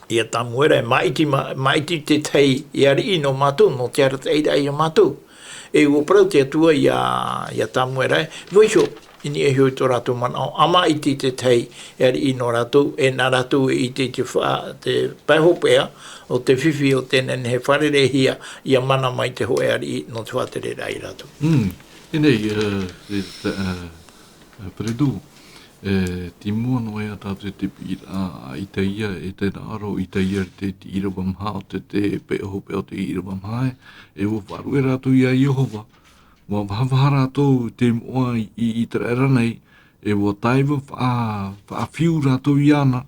iā Tamuera, e maʻiti ma-, maʻiti te tahi e ariʻi nō mātou, nō te arataʻiraʻa iā mātou. E ʻua parau te Atua iā, iā Tamuera ē, vaiiho, i niʻa iho i tō rātou manaʻo, ʻa maʻiti te tahi e ariʻi nō rātou, e nā rātou e ʻite i te fa-, te pae hopeʻa o te fifi o tē nehenehe e fārereihia, ʻia mana mai te hōʻē ariʻi nō te faʻatereraʻa ia rātou. Mm. E nei, e, e, e, e, Peredu, e, tei mua noa ia tātou i te piʻiraʻa a Isaia, e tē nā ʻō ra ʻo Isaia i te, te ʻīrava maha, ʻo te, te pae hopeʻa o te ʻīrava maha ē, e ʻua faʻaruʻe rātou iā Iehova, ʻua vahavaha rātou i te moʻa i, i ʻĪteraʻera nei, e ʻua tāiva faʻa-, faʻafiu rātou iāna,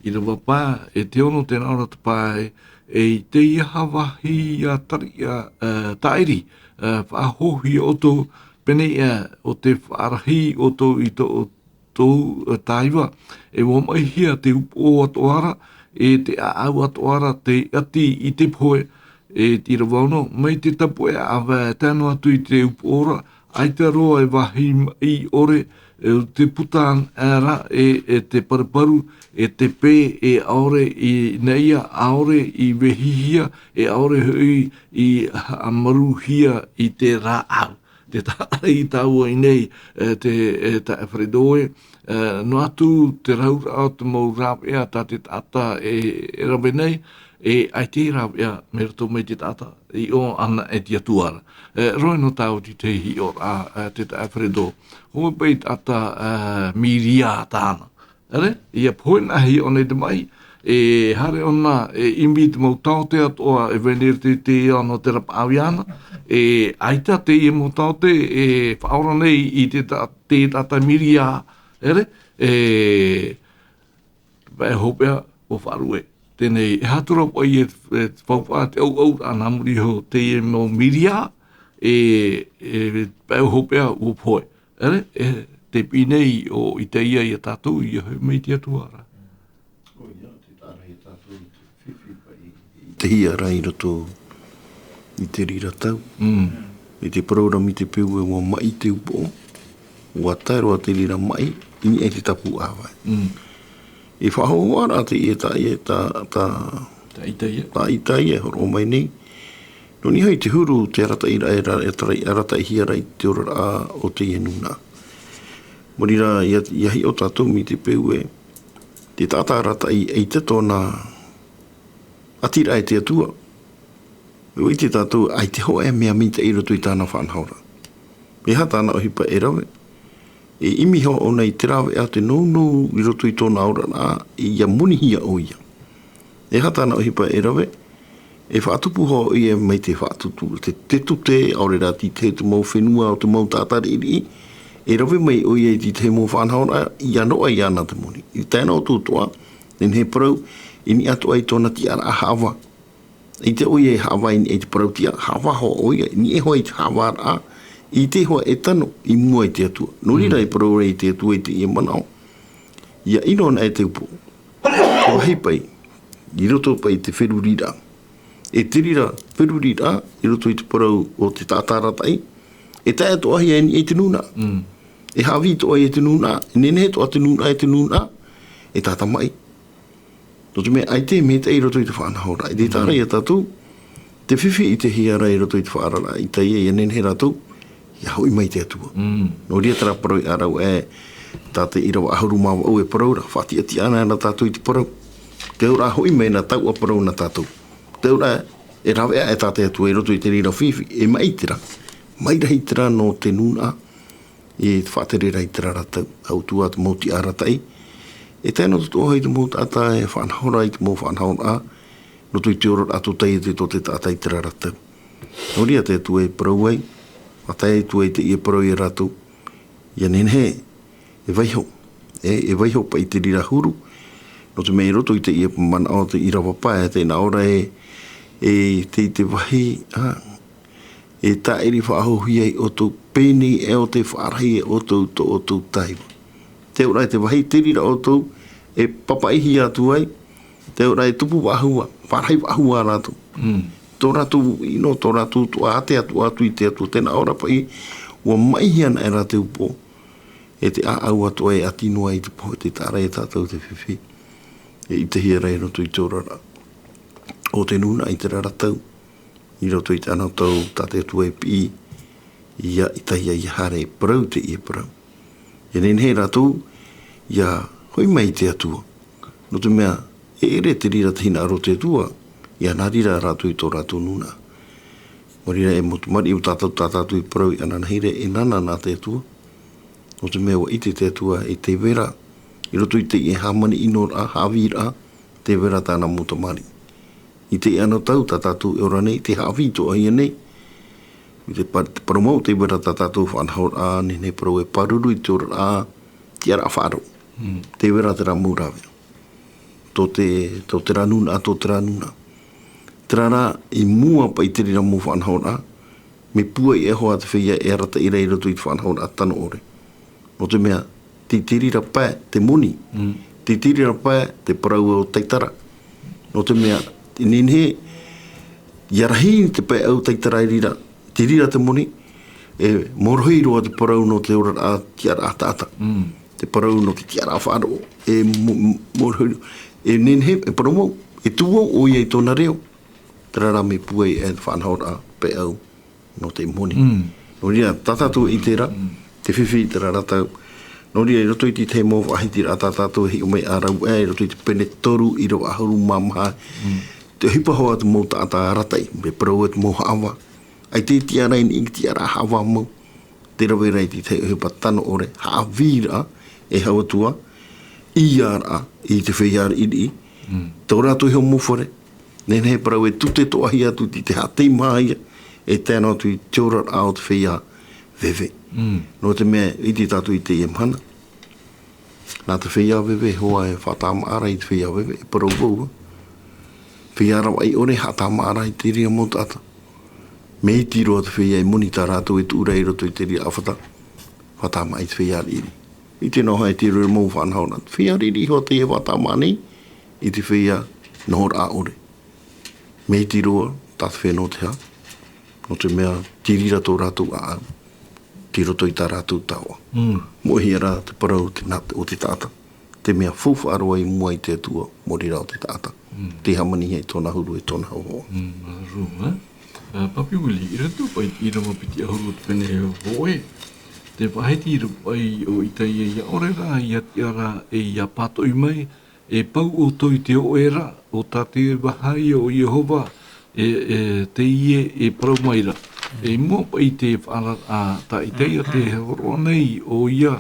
ʻīrava pae, e te ono tē nā ʻō ra te pae, e i teie vāhi ʻia tariʻa, e, tāʻiri, e, faʻahōhia ʻoutou, pēneiaʻe, ʻo tē faʻarahi ʻoutou i tō ʻoutou, e, tāiva, e ʻua maʻihia te upoʻo atoʻa ra, e te ʻāʻau atoʻa ra, tē ʻati i te pohe, e te ʻīrava ono, mai te tāpoʻi ʻāvae tae noa atu i te upoʻo ra, ʻaita roa e vāhi maʻi ʻore, e te puta, e, ra, e, e te paruparu, e te pē, e ʻaore i neia, ʻaore i vehihia, e ʻaore hoʻi i haʻamaruhia i te rāʻau. Te taʻata i tāua i nei, e, te, e, taeaʻe Fredo ē, e, noa atu te rauraʻa o te mau rāveʻa tā te taʻata e, e rave nei, e ʻaita e rāveʻa mai roto mai te taʻata, i ʻō ana e te Atua ra. E, roa nō tāua te hiʻoraʻa, e, te taeaʻe Fredo. Hōʻē paʻi taʻata, e, Miria tāna. ʻEre, ʻia pohe na hiʻo nei te maʻi, e haere ʻōna, e ʻimi te mau taote atoʻa, e venere te, te ia nō te rapaʻau iāna, e ʻaita teie mau taote, e faʻaora nei i te ta-, te taʻata Miria, ʻere, e, pae hopeʻa, ʻua faʻaruʻe. Teie, e aha atu ra paʻi e, e faufaʻa te ʻauʻauraʻa nā muri iho teie mau Miria, e, e pae hopeʻa, ʻua pohe. ʻEre, e, te piʻi nei ʻo Itaia ia tātou, ʻia hoʻi mai te Atua ra. ʻOia, tē taʻa ra ia tātou i te fifi paʻi i, i te hia ra i roto i te reira tau. Mm. I te parau ra mai te peu ē ʻua maʻi te upoʻo, ʻua tae roa te reira maʻi, i niʻa i te tāpū ʻāvae. Mm. E faʻahōhoʻa ra teie tā, e tā, tā, tā Itaia. Tā Itaia, e hōroʻa mai nei. Nō niʻa i te huru, te arataʻi ra, e ra-, e tarai arataʻihia ra i te oraraʻa o teie nūnaʻa. Maori rā, ʻia, ʻia hiʻo tātou mai te peu ē, te taʻata arataʻi, ʻaita tōna ʻatiraʻa e te Atua. ʻUa ʻite tātou, ʻaita hōʻē mea maitaʻi i roto i tāna faʻanahoraʻa. E aha tāna ʻohipa e rave? E ʻimi hoʻi ʻōna i te rāveʻa, te nounou i roto i tōna oraraʻa, ʻia monihia ʻoia. E aha tāna ʻohipa e rave? E faʻatupu hoʻi ʻoia mai te faʻatutu, te, te tute, ʻaore rā tītahi te mau fenua o te mau taʻata riʻiriʻi, e rave mai ʻoia i tītahi mau faʻanahoraʻa, ʻia noaʻa iāna te moni. I tae noa atu atoʻa, nehenehe e parau, i niʻa atoʻa i tōna tiʻaraʻa haʻavā. ʻAita ʻoia e haʻavā i niʻa i te parau tiʻa, haʻavā hoʻi ʻoia, i niʻa hoʻi i te haʻavāraʻa, ʻaita hoʻi e tano i mua i te Atua. Nō reira e parau ra i te Atua i teie manaʻo. ʻIa ʻino ana e te upoʻo. Te vāhi paʻi, i roto paʻi i te feruriraʻa. E te reira feruriraʻa, i roto i te parau o te taʻata arataʻi, e tae atoʻa hia i niʻa i te nūnaʻa. Mm. E haʻavī atoʻa i te nūnaʻa, e nehenehe atoʻa te nūnaʻa, e te nūnaʻa, e tātā maʻi. Nō te mea ʻaita e maitaʻi i roto i te faʻanahoraʻa. E tē taʻa ra ia tātou, te fifi i te hia ra i roto i te faʻaararaʻa i Itaia, ʻia nehenehe rātou, ʻia hoʻi mai te Atua. Mm. Nō reira terā parau i ʻāraʻu ē, tā te ʻīrava ʻahuru mā vaʻu e parau ra, faʻatiʻatiʻa ana ra tātou i te parau. Te auraʻa hoʻi mai na tauʻa parau na tātou. Te auraʻa e rāveʻa e tā te Atua i roto i te reira fifi, e maʻi terā. Maʻi rahi terā nō te nūnaʻa, i te faʻatere ra i terā ra tau, ʻautuā te mau tiʻa arataʻi. E tae noa atu atoʻa i te mau taʻata e faʻanaho ra i te mau faʻanahoraʻa, nō te oraraʻa tōtaiete tō te taʻata i terā ra tau. Nō reira te Atua e parau ai, ʻua tae atu ai teie parau ia rātou, ʻia nehenehe, e vaiho, e, e vaiho paʻi te reira huru, nō te mea i roto i teie manaʻo te ʻīrava pae, tē nā ʻō ra e, e te, te vāhi, ā, e tāʻiri faʻahou hia iā ʻoutou, pēnei e ʻo tē faʻarahi iā ʻoutou tō ʻoutou taiva. Te auraʻa e te vāhi, te reira ʻoutou e papaʻihia atu ai, te auraʻa e tupu faʻahou ā, faʻarahi faʻahou ā rātou. Mm. Tō rātou ʻino, tō rātou tuʻa, ʻātea atu, atu i te Atua, tē nā ʻō ra paʻi, ʻua maʻihia ana e rātou pō. E te ʻāʻau atoʻa e ʻati noa i te pohe, tē taʻa ra ia tātou te fifi. E ʻitehia ra i roto i te oraraʻa o te nūnaʻa i terā ra tau. I roto i te anotau tā te Atua e piʻi, ia Itaia ʻia haere e parau teie parau. ʻIa nehenehe rātou, ʻia hoʻi mai i te Atua. Nō te mea, e ʻere te reira te hinaʻaro o te Atua, ʻia nā reira rātou i tō rātou nūnaʻa. Nō reira e mau tamariʻi, ʻo tātou, tā tātou i parau i ʻananahi ra, e nānā na te Atua. Nō te mea ʻua ʻite te Atua e tē vai ra, i roto i teie hāmani ʻino ra, haʻavī ra, tē vai ra tāna mau tamariʻi. I teie anotau tā tātou e ora nei, tē haʻavī atoʻa hia nei. I te pa-, te parau mau, tē vai ra tā tātou faʻanahoraʻa, nehenehe e parau e pāruru i te oraraʻa, tiʻaraʻa faʻaroʻo. Mm. Tē vai ra terā mau rāveʻa. Tō te, tō terā nūnaʻa, tō terā nūnaʻa. Terā rā, i mua paʻi i te reira mau faʻanahoraʻa, mea pūai e hoa te feiā e arataʻi ra i roto i te faʻanahoraʻa tano ʻore. Nō te mea, tei te reira pae te moni, mm, tei te reira pae te parau o taitara. Nō te mea, e nehenehe, ʻia rahi te pae ʻau taitara i reira, te reira te moni, E morohi roa te parau nō te oraraʻa tiʻaraʻa taʻata. Te parau nō te tiʻaraʻa faʻaroʻo. E mo-, mo-, morohi roa. E nehenehe, e parau mau, e tū au ʻoia i tōna reo. Terā rā mea pūai e te faʻanahoraʻa peʻau nō te moni. Nō reira, tā tātou i terā, te fifi i terā rā tau. Nō reira, i roto i te tahi mau faʻahitiraʻa tā tātou e hiʻo mai ā rāua, i roto i te pene toru ʻīrava ʻahuru mā maha. Te ʻohipa hoʻi te mau taʻata arataʻi, mea parau te mau haʻavā. ʻAita e tiʻa ra i niʻa i te tiʻaraʻa haʻavā mau. Te rave ra i te tahi ʻohipa tano ʻore, haʻavīraʻa, e hau atu ā, ʻīāraʻa, i te feiā riʻiriʻi. Tō rātou iho mau fare, nehenehe parau e tute toʻahia atu i te haʻateimahahia, e tae noa atu i te oraraʻa o te feiā veve. Nō te mea, ʻite tātou i teie mahana. Nā te feiā veve, hoʻi e faʻatāmāʻa ra i te feiā veve, e parau vau. Feiā ravaʻi ʻore, haʻatāmāʻa ra i te reira mau taʻata. Mea iti roa te feiā e moni tā rātou e tuʻu ra i roto i te reira ʻāfata. Faʻatāmāʻa i te feiā riʻiriʻi. ʻIte noa hoʻi te reira mau faʻanahoraʻa. Te feiā riʻiriʻi hoʻi teie e faʻatāmāʻa nei, i te feiā nohoraʻa ʻore. Mea iti roa, tā te feiā nō te hā, nō te mea, te reira tō rātou ʻāʻau, tei roto i tā rātou taoʻa. Moʻehia rā te parau te nā-, o te taʻata, te mea faufaʻa roa i mua i te Atua, mō reira o te taʻata. Te hāmanihia i tōna huru e tōna hauhaʻa. Māuruuru, ā? Ā, Papi Willie, i roto paʻi i te ʻīrava piti ʻahuru o te pene hōʻē, tē faʻahiti ra paʻi ʻo Itaia, ʻia ʻore rā, ʻia tiʻa ra, e ʻia pātoʻi mai, e pau ʻoutou i te hōʻē ra, ʻo tā te vaha ia o Iehova, e, e, teie e parau mai ra. E mua paʻi te faʻaararaʻa tā Itaia tē hōroʻa nei ʻoia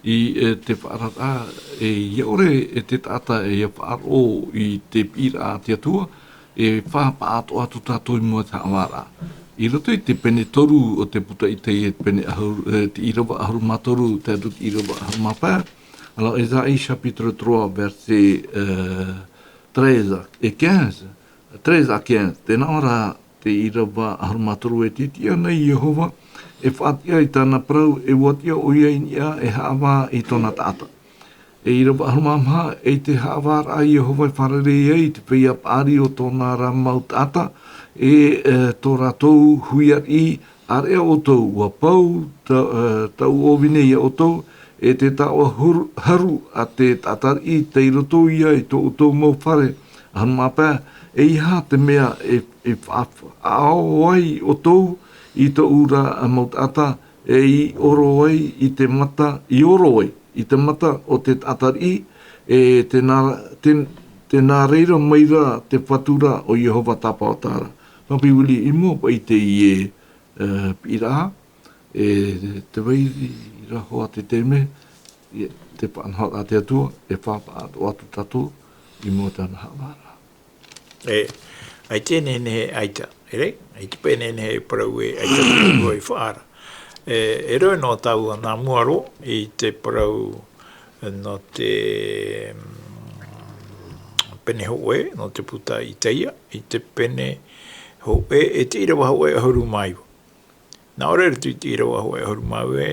i, e, te faʻaararaʻa, e, ʻia ʻore e te taʻata e ʻia faʻaroʻo i te piʻiraʻa a te Atua, e faʻapaʻatoʻa atu tātou i mua i te haʻavāraʻa. I roto i te pene toru o te puta Itaia, te pene ʻahuru, e, te ʻīrava ʻahuru mā toru, tae atu te ʻīrava ʻahuru mā pae, Alors, Ésaïe chapitre trois, versets, euh, treize et quinze, treize à quinze. Tē nā ʻō ra te ʻīrava ʻahuru mā toru, e tiʻatiʻa nei Iehova, e faʻatiʻa i tāna parau, e ʻua tiʻa ʻoia i niʻa, e haʻavā i tōna taʻata. E ʻīrava ʻahuru mā maha, e te haʻavāraʻa Iehova e fārerei ai, te feiā paʻari o tōna ra mau taʻata, e, e, tō rātou hui ariʻi, ʻĀreʻa ʻoutou, ʻua pau ta-, ā, taʻu ʻōvine ia ʻoutou, e te taoʻa huru-, haru a te taʻata riʻi tei roto ia i tō ʻoutou mau fare, ʻahuru mā pae, ʻeiaha te mea e, e faʻaʻao ai ʻoutou i tōʻu ra mau taʻata, e i ʻoro ai i te mata, i ʻoro ai i te mata o te taʻata riʻi, e tē nā, tē, tē nā reira mai ra te fatu ra ʻo Iehova Tāpaotara. Papi Willie, i mua paʻi teie, ā, piʻiraʻa, e tē vai ra hoʻi te taime, e, te faʻanahoraʻa a te Atua, e faʻapaʻatoʻa atu tātou i mua i tāna haʻavāraʻa. E, ʻaita e nehenehe, ʻaita, ʻere? ʻAita paʻi e nehenehe e parau ē, ʻaita te Atua i faʻaara. E, e rave noa tāua nā mua roa i te parau nō te, mm, pene hōʻē, nō te puta Itaia, i te pene hōʻē, e te ʻīrava hōʻē ʻahuru mā iva. Nā ʻō ra i roto i te ʻīrava hōʻē ʻahuru mā iva,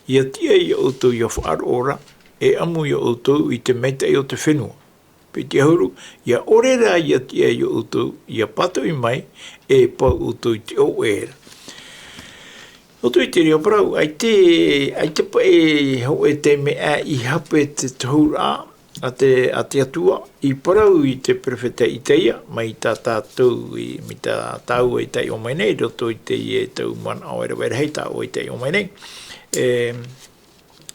ʻia tiʻa ia ʻoutou ʻia faʻaroʻo ra, e ʻamu ia ʻoutou i te maitaʻi o te fenua. Piti ʻahuru, ʻia ʻore rā ʻia tiʻa ia ʻoutou, ʻia pātoʻi mai, e pau ʻoutou i te hōʻē ra. Nō te reira parau, ʻaita, ʻaita paʻi hōʻē taime ʻā i hape te tohuraʻa a te, a te Atua, i parau i te perofeta Itaia, mai tā tātou i, mai tā tāua i taiʻo mai nei, i roto i teie tau manaʻo e rave rahi tāua i taiʻo mai nei. E,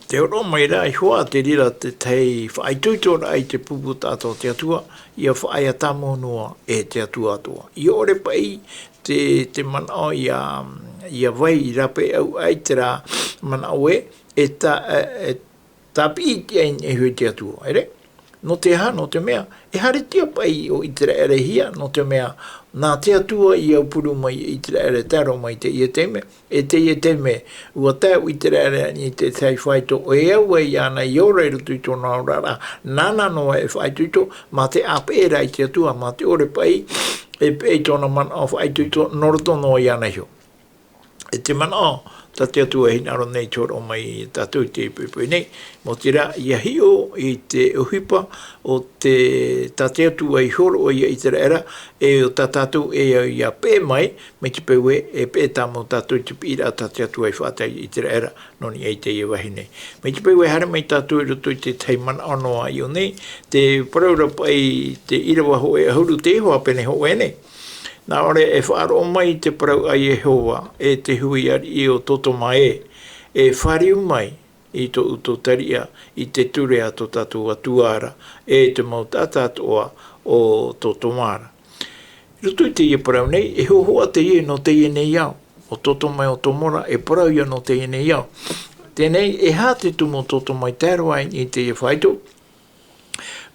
te hōroʻa mai ra, i hōʻē te reira te tahi faʻaitoitoraʻa i te pupu taʻata o te Atua, ʻia faʻaea tāmau noa e te Atua atoʻa. ʻIa ʻore paʻi te, te manaʻo ʻia, ʻia vai i rāpae au ai terā manaʻo ē, e tā, e, e tāpiʻi i te ʻai nei hoʻi te Atua, ʻere? Nō te aha, nō te mea, e haretia paʻi ʻo ʻĪteraʻerehia, nō te mea, nā te Atua i aupuru mai ia ʻĪteraʻere, tae roa mai i teie taime, e teie taime, ʻua tae ʻo ʻĪteraʻere i te tahi faito, e au ai iāna i ora i roto i tōna oraraʻa, nāna noa e faʻaitoito, mā te ʻāpeʻe ra i te Atua, mā te ʻore paʻi, e peʻe i tōna manaʻo faʻaitoito, nō roto noa iāna iho. te manaʻo tā te Atua e hinaʻaro nei te hōroʻa mai iā tātou i te poʻipoʻi nei. Mau terā, ʻia hiʻo i te ʻohipa o te, tā te Atua i hōroʻa iā ʻĪteraʻera, e ʻo tā tātou e au ʻia peʻe mai, mai te peu ē, e peʻe tāmau tātou i te piʻiraʻa tā te Atua i faʻatae iā ʻĪteraʻera, nō niʻa i teie vāhi nei. Mai te peu ē haere mai tātou i roto i te tahi manaʻo noa i ʻō nei, te parau ra paʻi te ʻīrava hōʻē ʻahuru, te iho a pene hōʻē nei. Nā ʻō ra, e faʻaroʻo mai te parau a Iehova, e te hui ariʻi o Totoma ē, e fāriu mai i tō ʻoutou tariʻa i te ture a tō tātou Atua ra, e te mau taʻata atoʻa o Totoma ra. I roto i teie parau nei, e hōhoʻa teie nō teie nei ao. ʻO Totoma e ʻo Tomora, e parau ia nō teie nei ao. Teie nei, e aha te tumu o Totoma i tae roa i teie faito?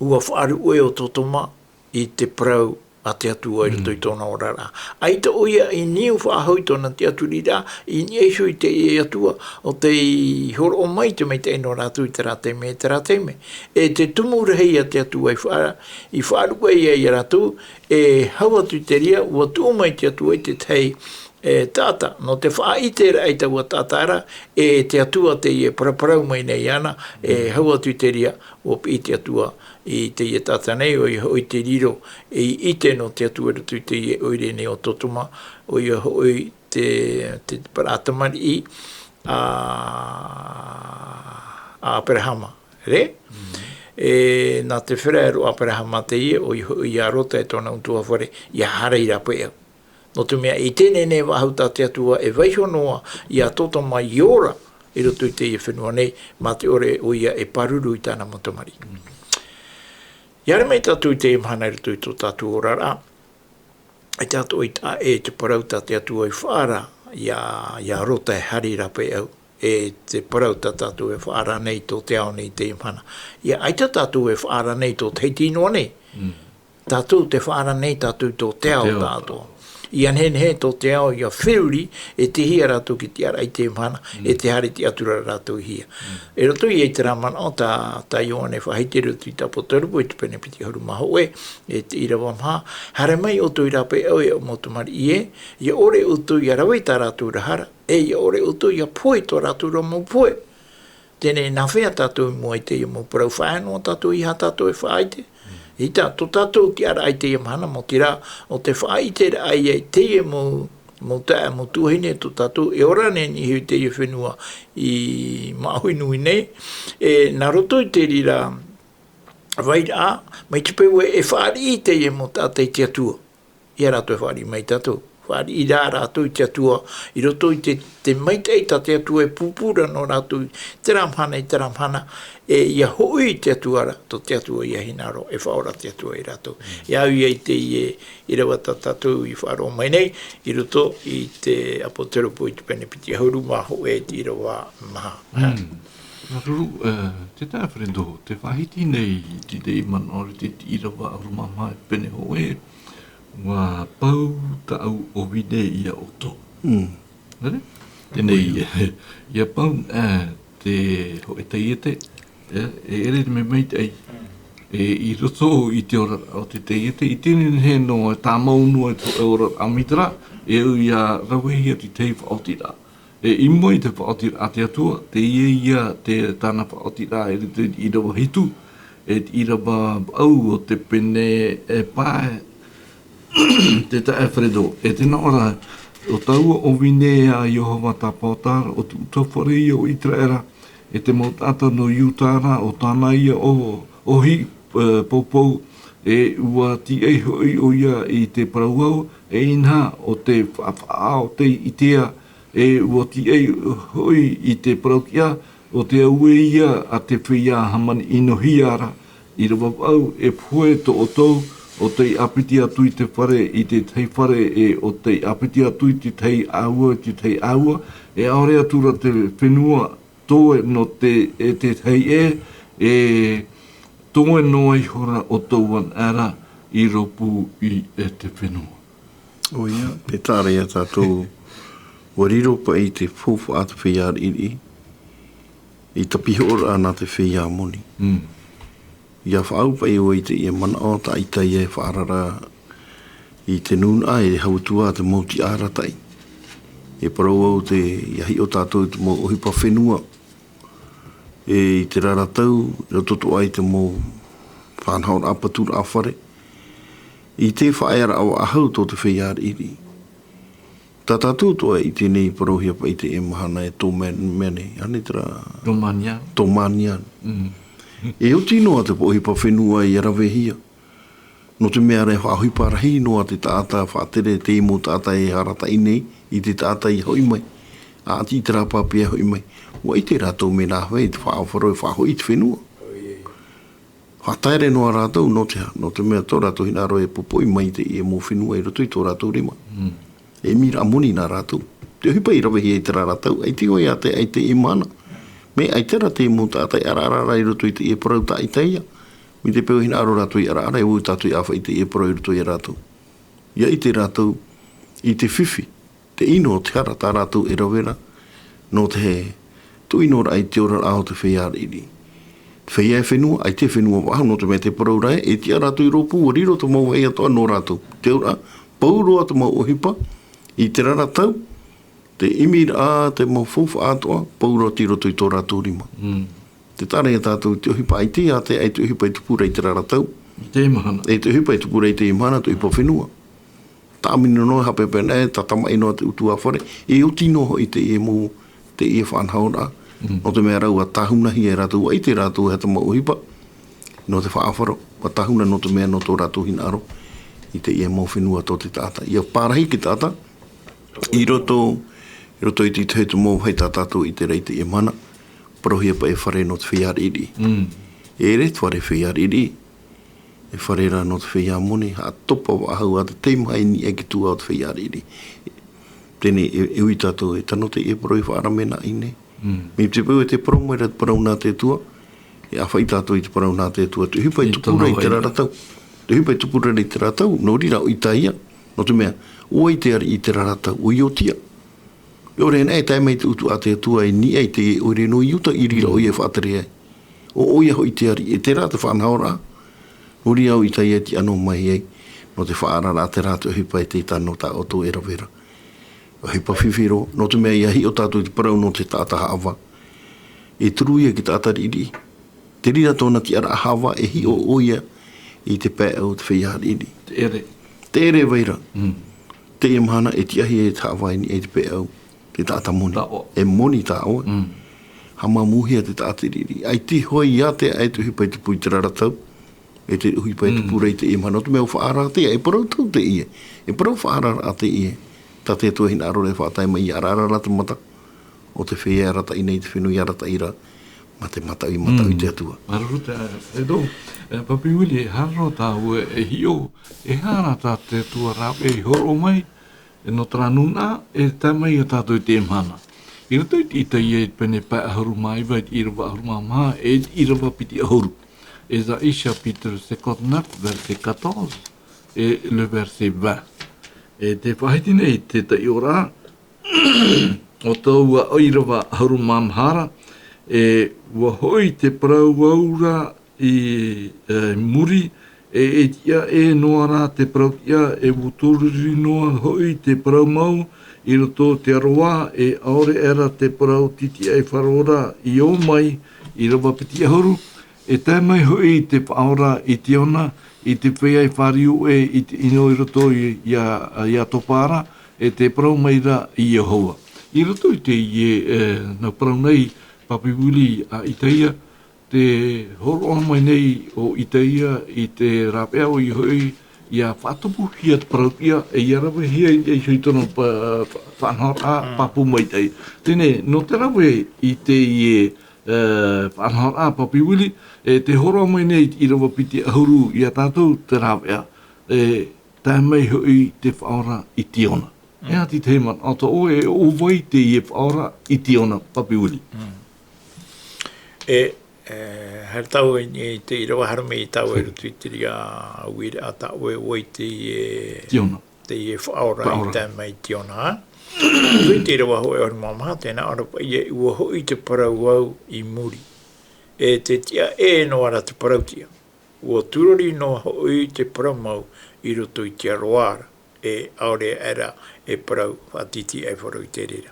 ʻUa faʻaruʻe ʻo Totoma i te parau a te Atua i roto i tōna oraraʻa. ʻAita ʻoia i niu faʻahou i tōna tiʻaturiraʻa, i niʻa iho i te Atua, ʻo tei hōroʻa mai te maitaʻi nō rātou i terā taime, terā taime. E te tumu rahi a te Atua i faʻa-, i faʻaruʻe ai iā rātou, e hau atu i te reira, ʻua tuʻu mai te Atua i te tahi, e, taʻata, nō te faʻaʻiteraʻa i taua taʻata ra, e te Atua teie e paraparau mai nei iāna, e hau atu i te reira, ʻua piʻi te Atua i teie taʻata nei, ʻoia hoʻi te riro, i ʻite nō te Atua i roto i teie ʻoire nei ʻo Totoma, ʻoia hoʻi te, te, te parau tamariʻi a, a Aperahama, re? E, nā te feraero a Aperahama teie, ʻoia hoʻi iā Rota e tōna ʻutuāfare, ʻia haere i rāpae au. Nō te mea i teie nei faʻahou tā te Atua e vaiiho noa iā Totoma i ora i roto i teie fenua nei, mā te ʻore ʻoia e pāruru i tāna mau tamariʻi. ʻIa haere mai tātou i teie mahana i roto i tō tātou oraraʻa, ʻaita atoʻa i taʻa ʻē te parau tā te Atua i faʻaara iā, iā Rota e haere i rāpae au, e te parau tā tātou e faʻaara nei tō te ao nei i teie mahana. ʻIa ʻaita tātou e faʻaara nei tō Tahiti noa nei. Tātou te faʻaara nei tātou tō te ao tātou. ʻIa nehenehe tō te ao ʻia feruri, e te hia rātou ki te ʻāraʻa i teie mahana, e te haere tiʻaturi rātou i hea. I roto ia i terā manaʻo tā, tā Ioane faʻahiti i roto i te ʻApoteropo i te pene piti ʻahuru mā hōʻē, e te ʻīrava maha, haere mai ʻoutou i rāpae au e ʻo mau tamariʻi ē, ʻia ʻore ʻoutou ʻia rave i tā rātou ra hara, e ʻia ʻore ʻoutou ʻia pohe i tō rātou ra mau pohe. Teie nei, nā hea tātou i mua i teie mau parau, faʻaea noa tātou i aha tātou e faʻaʻite. ʻAita, tō tātou tiʻaraʻa i teie mahana, mau terā, ʻo te faʻaʻiteraʻa ia i teie mau, mau taeaʻe, mau tuahine tō tātou, e ora nei i niʻa i teie fenua i Maʻahoʻinui nei, e nā roto i te reira vairaʻa, mai te peu ē e fāriʻi teie mau taʻata i te Atua. ʻIa rātou e fāriʻi mai tātou. Fāriʻi rā rātou i te Atua, i roto i te, te maitaʻi tā te Atua e pūpū ra nō rātou, i terā mahana, i terā mahana, e ʻia hoʻi i te Atua ra, tō te Atua ʻia hinaʻaro, e faʻaora te Atua ia rātou. ʻIa au ia i teie ʻīrava tā tātou i faʻaroʻo mai nei, i roto i te ʻApoteropo i te pene piti ʻahuru mā hōʻē i te ʻīrava maha. Nā Ruru, e, te taeaʻe Fredo, tē faʻahiti nei i te, te manaʻo i te, te ʻīrava ʻahuru mā maha i te pene hōʻē, ʻUa pau tāʻu ʻōvine iā ʻoutou. Mm. Nā reira? Teie nei, ʻia pau, ā, te hōʻē taiete, e, e ʻere te mea maitaʻi. E, i roto i te oraraʻa o te taiete, i teie nei noa, e tāmau noa te hōʻē oraraʻa mai terā, e au ʻia ravehia te tahi faʻaotiraʻa. E i mua i te faʻaotiraʻa a te Atua, teie ia te, tāna faʻaotiraʻa i roto i te ʻīrava hitu, e te ʻīrava vaʻu o te pene e pae, te taeaʻe Fredo. E tē nā ʻō ra, ʻo taua ʻōvine a Iehova Tāpaʻo ra, ʻo te ʻutuāfare ia o ʻĪteraʻera, e te mau taʻata nō Iuta ra, ʻo tāna ia ʻo, ʻohipa, e, poupou, e ʻua tīaʻi hoʻi ʻoia i te parau au, e inaha ʻo te faʻaʻite ʻia, e ʻua tīaʻi hoʻi i te parau tiʻa, ʻo te auē ia a te feiā hāmani ʻinohia ra, ʻīrava vaʻu, e pohe tō ʻoutou, ʻo tei ʻāpiti atu i te fare, i te tahi fare, e ʻo tei ʻāpiti atu i te tahi ʻāua, i te tahi ʻāua, e ʻaore atu ra te fenua, toe nō te, e te tahi ʻē, e toe noa iho ra ʻoutou anaʻe ra i rōpū i, e te fenua. ʻOia, tē taʻa ra ia tātou, ʻua riro paʻi te faufaʻa a te feiā riʻiriʻi, i te pihoʻoraʻa nā te feiā moni. Mm. ʻIa faʻaau paʻi ʻoe i teie manaʻo, tā ʻĪtaia e faʻaara ra i te nūnaʻa e hau atu ā te mau tiʻa arataʻi. E parau au te, ʻia hiʻo tātou i te mau ʻohipa fenua. E i te rara tau, i roto atoʻa i te mau faʻanahoraʻa paturaʻa fare. I te faʻaearaʻa faʻahou tō te feiā riʻiriʻi. Tā tātou atoʻa i teie nei parauhia paʻi i teie mahana e tō mea, mea nei, ānei terā? Tō Māniaro. Tō Māniaro. Mm. E oti noa te ʻohipa fenua ʻia ravehia. Nō te mea rā e faʻaʻohipa rahi noa te taʻata faʻatere, te mau taʻata e arataʻi nei, i te taʻata ʻia hoʻi mai. ʻA ʻati i terā pāpē ʻia hoʻi mai. ʻUa ʻite rātou mea nāhea te faʻaʻōfaro e faʻahoʻi i te fenua. Faʻataere noa rātou, nō te aha, nō te mea tō rātou hinaʻaro e popoʻi mai i teie mau fenua i roto i tō rātou rima. Mm. E ʻimiraʻa moni nā rātou. Te ʻohipa i ravehia i terā ra tau, ʻaita hoʻi ʻia tae i teie mahana. Mea ʻaita rā te mau taʻata e ʻaraʻara ra i roto i teie parau tāʻitaʻi. Mai te peu e hinaʻaro rātou i ʻaraʻara, e ui tātou i ʻāfaʻi i teie parau i roto ia rātou. ʻIa ʻite rātou i te fifi, te ʻino o te hara tā rātou e rave ra, nō te tuʻinoraʻa i te oraraʻa o te feiā riʻiriʻi. Te feiā fenua, ʻaita e fenua faʻahou, nō te mea te parau ra ē, e tiʻa rātou i rōpū, ʻua riro te mau vāhi atoʻa nō rātou. Te auraʻa, pauroa te mau ʻohipa, i terā ra tau, te ʻimiraʻa, te mau faufaʻa atoʻa, pauroa i roto i tō rātou rima. Mm. Tē taʻa ra ia tātou te ʻohipa ʻaita ʻia tae i te ʻohipa e tupu ra i terā ra tau. I teie mahana. E te ʻohipa e tupu ra i teie mahana, te ʻohipa fenua. Tāmau noa, haʻapeʻapeʻa noa, tātamaʻi noa te ʻutuāfare, e oti noa hoʻi teie mau, teie faʻanahoraʻa. Mm. Nō te mea rā ʻua tāhunahia e rātou, ʻua ʻite rātou e aha te mau ʻohipa, nō te faʻaʻōfaro, ʻua tāhuna nō te mea nō tō rātou hinaʻaro, i teie mau fenua tō te taʻata. ʻIa pārahi te taʻata, i roto, i roto i te, te mau vāhi tā tātou i ʻite ra i teie mahana, parauhia paʻi e fare nō te feiā riʻiriʻi. Mm. E ʻere te fare feiā riʻiriʻi, e fare rā nō te feiā moni, haʻatopa faʻahou ā te teimaha i niʻa i te tuʻa o te feiā riʻiriʻi. Teie nei, e, e ui tātou, e tano teie parau i faʻaara mea nā ʻō nei. Mm. Mai te peu e tē parau mai ra te parau nā te Atua, e ʻāfaʻi tātou i te parau nā te Atua, te ʻohipa e tupu ra i terā ra tau. Te ʻohipa e tupu ra i terā ra tau, nō reira ʻo Itaia, nō te mea, ʻo vai te ariʻi i terā ra tau, ʻo Iotia. E ʻore anaʻe e tae mai te ʻutuāfare a te Atua i niʻa i te ʻoire nō Iuta i reira ʻoia e faʻatere ai. ʻO ʻoia hoʻi te ariʻi, e terā te faʻanahoraʻa. Nō reira ʻo Itaia e tiʻa noa mai ai, nō te faʻaararaʻa terā te ʻohipa e tano tā ʻoutou e rave ra. ʻOhipa fifi roa, nō te mea ʻia hiʻo tātou i te parau nō te taʻata haʻavā. E turu ïa i te taʻata riʻiriʻi. Te reira tōna tiʻaraʻa haʻavā e hiʻo ʻoia i te pae ʻau o te feiā riʻiriʻi. Te ʻere. Te ʻere vai ra. Mm. Teie mahana e tiʻahia e te haʻavā i niʻa i te pae ʻau, te taʻata moni. Tāʻoe. E moni tāʻoe. Mm. Haʻamāmūhia te taʻata riʻiriʻi. ʻAita hoʻi ʻia tae i te ʻohipa e tupu i terā ra tau. E te ʻohipa e tupu ra i teie mahana, nō te mea ʻua faʻaara teie, e parau tau teie. E parau faʻaararaʻa teie. Tā te Atua e hinaʻaro ra e faʻatae mai ʻia ʻaraʻara ra te mata o te feiā e arataʻi nei i te fenua, ʻia arataʻi ra mā te mataʻu, mataʻu i te Atua. Māuruuru te, e tō, e, Papi Willie, e aha roa tāua e hiʻo, e aha rā tā te Atua rāveʻa i hōroʻa mai, e nō terā nūnaʻa, e tae mai ia tātou i teie mahana. I roto i te Itaia i te pene pae ʻahuru mā iva, i te ʻīrava ʻahuru mā maha, e i te ʻīrava piti ʻahuru. Ésaïe chapitre cinquante-neuf, verset quatorze, et le verset vingt. E tē faʻahiti nei te taiʻoraʻa, ʻo taua ʻīrava ʻahuru mā maha ra, e ʻua hoʻi te parau au ra i, e, muri, e, e tiʻa ʻē noa ra te parau tiʻa, e ʻua tūriri noa hoʻi te parau mau i roto i te aroā, e ʻaore aʻera te parau titiʻa e faʻaroʻo ra i ō mai, ʻīrava piti ʻahuru, e tae mai hoʻi te Faʻaora i Tiona, i te feiā i fāriu ʻē i te ʻino i roto i, ia, ia Topara, e tē parau mai ra Iehova. I roto i teie, e, nau parau nei, Papi Willie, a Itaia, tē hōroʻa mai nei ʻo Itaia i te rāveʻa ʻoia hoʻi, ʻia faʻatupuhia te parau tiʻa, e ʻia ravehia i, i tōna pa-, pa-, faʻanahoraʻa, mm, pāpū maitaʻi. Teie, nō te rave i teie, e, faʻanahoraʻa Papi Willie, e tē hōroʻa mai nei i te ʻīrava piti ʻahuru ia tātou te rāveʻa, e tae mai hoʻi te Faʻaora i Tiona. Mm. E aha te tahi manaʻo tā ʻoe, e ʻo vai teie Faʻaora i Tiona, Papi Willie? Mm. E, e, haere tāua i, i te ʻīrava haere mai tāua i roto i te reira uiraʻa tā ʻoe, ʻo vai teie, e, Tiona. Teie Faʻaora i, Faʻaora, tae mai Tiona, ā? I te ʻīrava hōʻē ʻahuru mā maha, tē nā ʻō ra paʻi ē, ʻua hoʻi te parau au i muri. E tē tiʻa ʻē noa ra te parau tiʻa. ʻUa tūriri noa hoʻi te parau mau i roto i te aroā ra. e ʻaore aʻera e parau faʻatītīʻaifaro i te reira.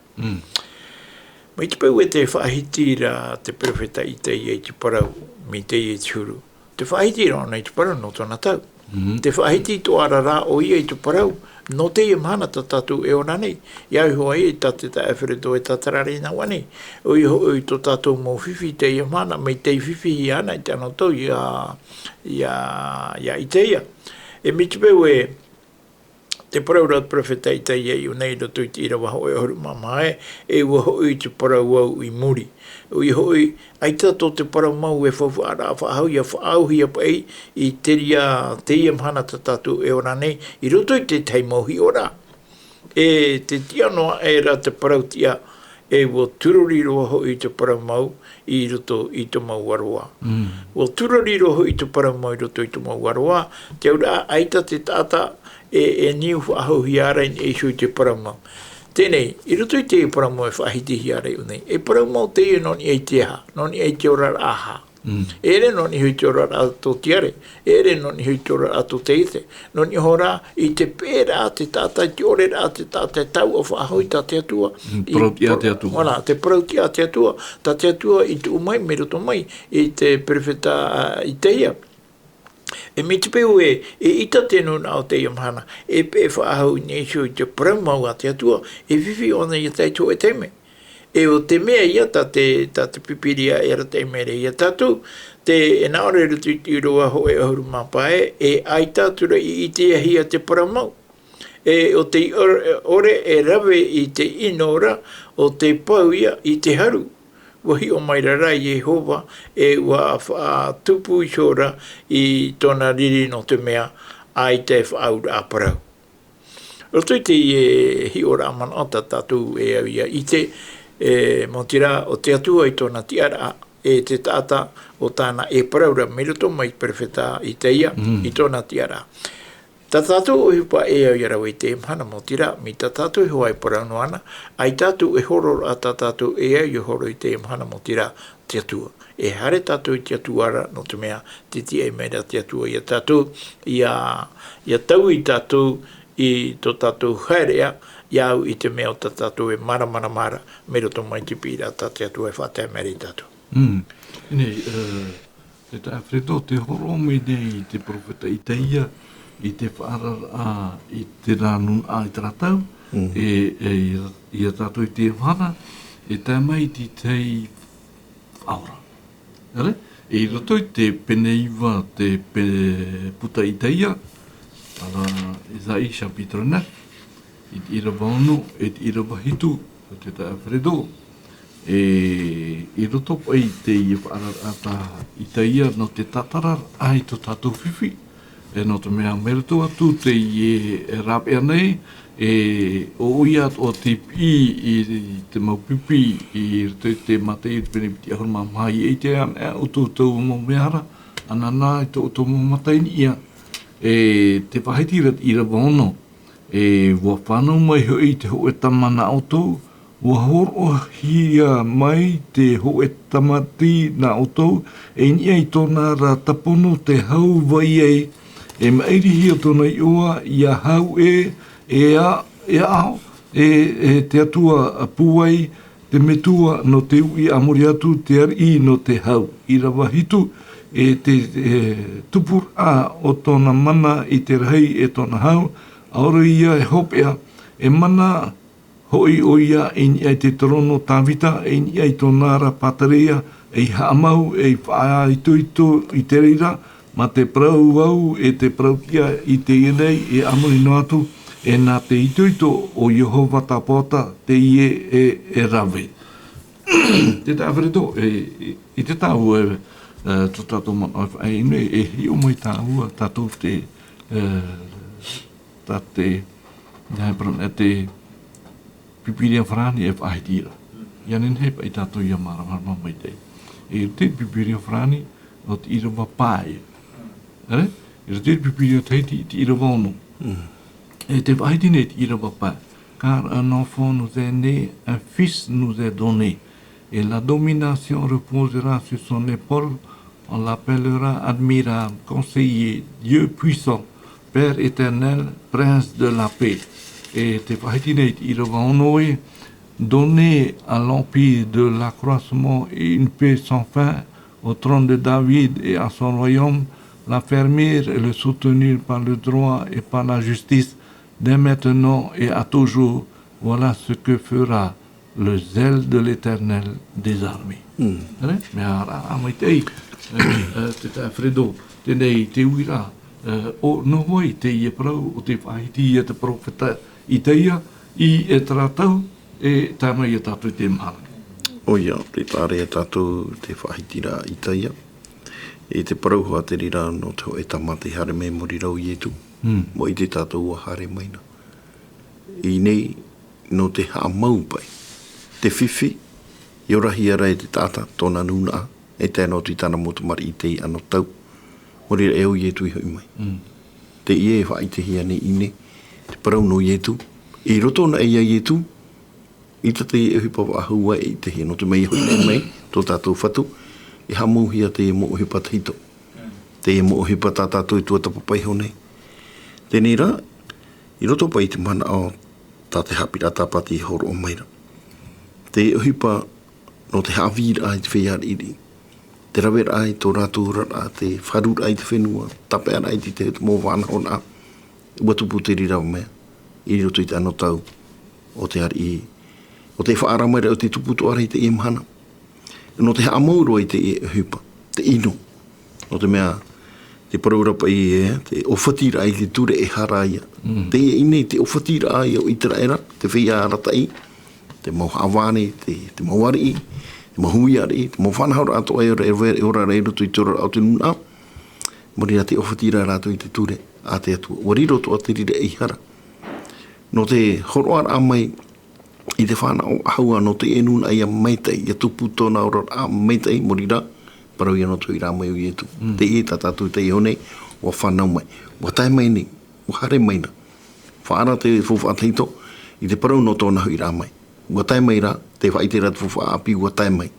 Mai te peu e te faʻahiti ra te peropheta Itaia i te parau, mai teie te huru. Te faʻahiti ra ʻōna i te parau nō tōna tau. Te faʻahiti atoʻa ra ʻoia i te parau, nō teie mahana tā tātou e ora nei. ʻIa au iho ā tā te taeaʻe Alfredo e tātara ra i nā ʻō nei. ʻOia hoʻi tō tātou mau fifi i teie mahana, mai tei fifihia ana i te anotau ia, ia, ia Itaia. E mai te peu e, te parau ra te peropheta Itaia i ʻō nei i roto i te ʻīrava hōʻē ʻahuru mā maha, e ʻua hoʻi te parau au i muri. ʻOia hoʻi, ʻaita tō te parau mau e faufaʻa ra faʻahou, ʻia faʻahouhia paʻi i te reira, teie mahana tā tātou e ora nei, i roto i te tahi mau hiʻoraʻa. E te tiʻa noa aʻe ra te parau tiʻa, e ʻua turori roa hoʻi te parau mau i roto i te mau aroā. ʻUa turori roa hoʻi te parau mau i roto i te mau aroā, te auraʻa ʻaita te taʻata e, e niu faʻahouhia ra i niʻa iho i te parau mau. Teie nei, i roto i te parau mau e faʻahitihia ra i ʻō nei, e parau mau teie nō niʻa i te aha, nō niʻa i te oraraʻa aha. E ʻere nō niʻa i te oraraʻa tōtiare, e ʻere nō niʻa i te oraraʻa tōtaiete, nō niʻa iho ra i te peʻeraʻa te taʻata, i te ʻoreraʻa te taʻata e taua faʻahou i tā te Atua. Parau tiʻa a te Atua. Voilà, te parau tiʻa a te Atua, tā te Atua i tuʻu mai, mai roto mai, i te peropheta, ā, Itaia. E mai te peu e, eʻita te nūnaʻa o teie mahana, e peʻe faʻahou i niʻa iho i te parau mau a te Atua, e fifi ʻōna ʻia tae i te hōʻē taime. E ʻo te mea ia tā te, tā te Pīpīria e arataʻi mai ra ia tātou, te, e nā ʻō ra i roto i te ʻīrava hōʻē ʻahuru mā pae, e ʻaita atu ra i ʻitehia te parau mau. E ʻo tei ʻore, ʻore e rave i te ʻino ra, ʻo tei pau ia i te haru. ʻUa hiʻo maira ra Iehova, e ʻua faʻatupu iho ra i tōna riri nō te mea, ʻaita e faʻaauraʻa parau. Roto i teie hiʻoraʻa manaʻo tā tātou e au ʻia ʻite, e, mau terā, ʻo te Atua i tōna tiʻaraʻa, e te taʻata ʻo tāna e parau ra, mai roto mai peropheta Itaia, i tōna tiʻaraʻa. Tā tātou ʻohipa e au ʻia rave i teie mahana, mau terā, mai tā tātou iho ā e parau noa na, ʻaita atu e hōroʻaraʻa tā tātou e au ʻia hōroʻa i teie mahana, mau terā, te Atua. E haere tātou i te Atua ra, nō te mea, tē tiʻa mai ra te Atua ia tātou, ʻia, ʻia taui tātou i tō tātou haereʻa, ʻia au i te mea ʻo tā tātou e māramarama ra, mai roto mai te piʻiraʻa tā te Atua e faʻatae mai ra ia tātou. Nei, e, te taeaʻe Alfredo, tē hōroʻa mai nei te peropheta Itaia, i te faʻaararaʻa, i terā nūnaʻa, i terā tau, e, e, ʻia, ʻia tātou i teie mahana, e tae mai te tahi faʻaora. ʻEre, i roto i te pene iva te pe-, puta Itaia, ʻara, Isaïe chapitre neuf, i te ʻīrava ono, e te ʻīrava hitu, te taeaʻe Alfredo, e, i roto paʻi i teie faʻaararaʻa tā Itaia nō te tātararaʻa i tō tātou fifi, e nō te mea mai roto atu teie, e, rāveʻa nei, e, ʻo, ʻoia atoʻa te piʻi i, i te mau pipi i roto i te Mataio i te pene piti ʻahuru mā maha, ʻia ʻite anaʻe ʻoutou i taua mau mea ra, ʻanaʻana i tō ʻoutou mau mata i niʻa, e, tē faʻahiti ra te ʻīrava ono, e, ʻua fānau mai hoʻi te hōʻē tama nā ʻoutou, ʻua hōroʻahia mai te hōʻē tāmati nā ʻoutou, e i niʻa i tōna ra tāpono te hau vai ē, e maʻirihia tōna iʻoa, ʻia hau ē, e a-, e aʻo, e, e te Atua pūai, te Metua nō te uʻi a muri atu, te ariʻi nō te hau. ʻĪrava hitu, e te, e, tupuraʻa o tōna mana i te rahi e tōna hau, ʻaore ia e hopeʻa, e mana hoʻi ʻoia i niʻa i te terōno o Tāvita, i niʻa i tōna ra pātireia, ei haʻamau, ei faʻaitoito i te reira, mā te parau au, e te parau tiʻa i teie nei, e a muri noa atu, e nā te itoito o Iehova Tāpaota, teie e, e rave. Te taeaʻe Alfredo, e, e, i te tāua, e, e, tō tātou manaʻo e faʻaʻī nei, e hiʻo mai tāua, tātou te, e, tā te, nā, e parau, e te Pīpīria farāni e faʻahiti ra. ʻIa nehenehe paʻi tātou ʻia māramarama maitaʻi. E te Pīpīria farāni, ʻo te ʻīrava pae. ʻEre? E te Pīpīria Tahiti, te ʻīrava ono. E tē faʻahiti nei te ʻīrava pae. Car un enfant nous est né, un fils nous est donné. Et la domination reposera sur son épaule. On l'appellera admirable, conseiller, Dieu puissant, Père éternel, prince de la paix. E te faʻahiti nei i te ʻīrava ono ē, donner à l'empire de l'accroissement et une paix sans fin au trône de David et à son royaume, l'affermir et le soutenir par le droit et par la justice, dès maintenant et à toujours. Voilà ce que fera le zèle de l'Éternel des armées. Mm. Re? Mea rahi maitaʻi, e, e, te taeaʻe Fredo, teie te uiraʻa, e, ʻo, nō vai teie parau, ʻo tē faʻahiti ia te perofeta Itaia, i, e, terā tau, e tae mai ia tātou i teie mahana. ʻOia, tē taʻa ra ia tātou te faʻahitiraʻa Itaia. I te parau hoʻi te reira nō te hōʻē tama tei haere mai i muri iho ia Ietu. Mm. Mea ʻite tātou ʻua haere mai na. I ʻō nei, nō te haʻamau paʻi. Te fifi, i orahia ra e te taʻata, tōna nūnaʻa, e tae noa atu i tāna mau tamariʻi i teie anotau. Nō reira e au Ietu i hoʻi mai. Mm. Teie e faʻaʻitehia nei i ʻō nei, te parau nō Ietu. I roto na ia Ietu, ʻaita teie ʻohipa faʻahou e ʻitehia, nō te mea i hoʻi nei mai, tō tātou Fatu, e haʻamauhia teie mau ʻohipa tahito. Teie mau ʻohipa tā tātou i tuatāpapa iho nei. Teie rā, i roto paʻi i te manaʻo tā te haʻapiʻiraʻa Tāpati i hōroʻa mai ra. Te ʻohipa nō te haʻavīraʻa i te feiā riʻiriʻi. Te raveraʻa i tō rātou oraraʻa, te faʻaruraʻa i te fenua, tāpeʻaraʻa i te, te mau faʻanahoraʻa. ʻUa tupu te reira mea, i roto i te anotau o te ariʻi. ʻO tē faʻaara mai ra ʻo tē tupu atoʻa ra i teie mahana. Nō te haʻamau roa i teie ʻohipa, te ʻino. Nō te mea, te parau ra paʻi ē, te ʻōfatiraʻa i te ture e hara ia. Mm. Teie i ʻō nei, te ʻōfatiraʻa ia o ʻĪteraʻera, te feiā arataʻi, te mau haʻavare, te, te mau ariʻi, te mau huiraʻatira, te mau faʻanahoraʻa atoʻa e ora, e ora, e ora ra i roto i te oraraʻa o te nūnaʻa. Mea rā te ʻōfatiraʻa rātou i te ture a te Atua. ʻUa riro atoʻa te reira ei hara. Nō te hōroʻaraʻa mai, i te fānaʻo ʻahaua nō teie nūnaʻa ia maitaʻi, ia tupu tōna oraraʻa maitaʻi, mea rā, parau ia nō te hoʻiraʻa mai o Ietu. Mm. Teie tā tātou i teie nei, ʻua fānau mai. ʻUa tae mai nei, ʻua haere mai na. Faʻaara te faufaʻa tahito, i te parau nō tōna hoʻiraʻa mai. ʻUa tae mai rā, tē faʻaʻite ra te faufaʻa ʻāpī, ʻua tae mai.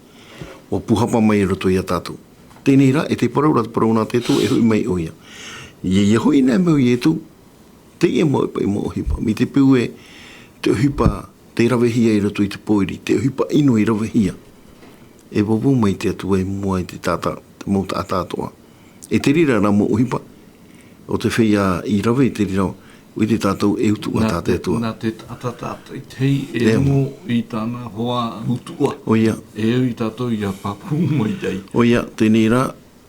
ʻUa pūhapa mai i roto ia tātou. Teie rā, e te parau ra te parau nā te Atua, e hoʻi mai ʻoia. Ia, ia hoʻi nei mai o Ietu, teie mau, paʻi mau ʻohipa. Mai te peu ē, te ʻohipa, tei ravehia i roto i te pōiri, te ʻohipa ʻino i ravehia. E vauvau mai te Atua i mua i te taʻata, te mau taʻata atoʻa. E te reira rā mau ʻohipa, ʻo te feiā i rave i te reira, ʻua ʻite tātou e utuʻa tā te Atua. Nā te taʻata, taʻata i te hei e amo i tāna hoa utuʻa. ʻOia. E au ia tātou ia pāpū maitaʻi. ʻOia, teie rā,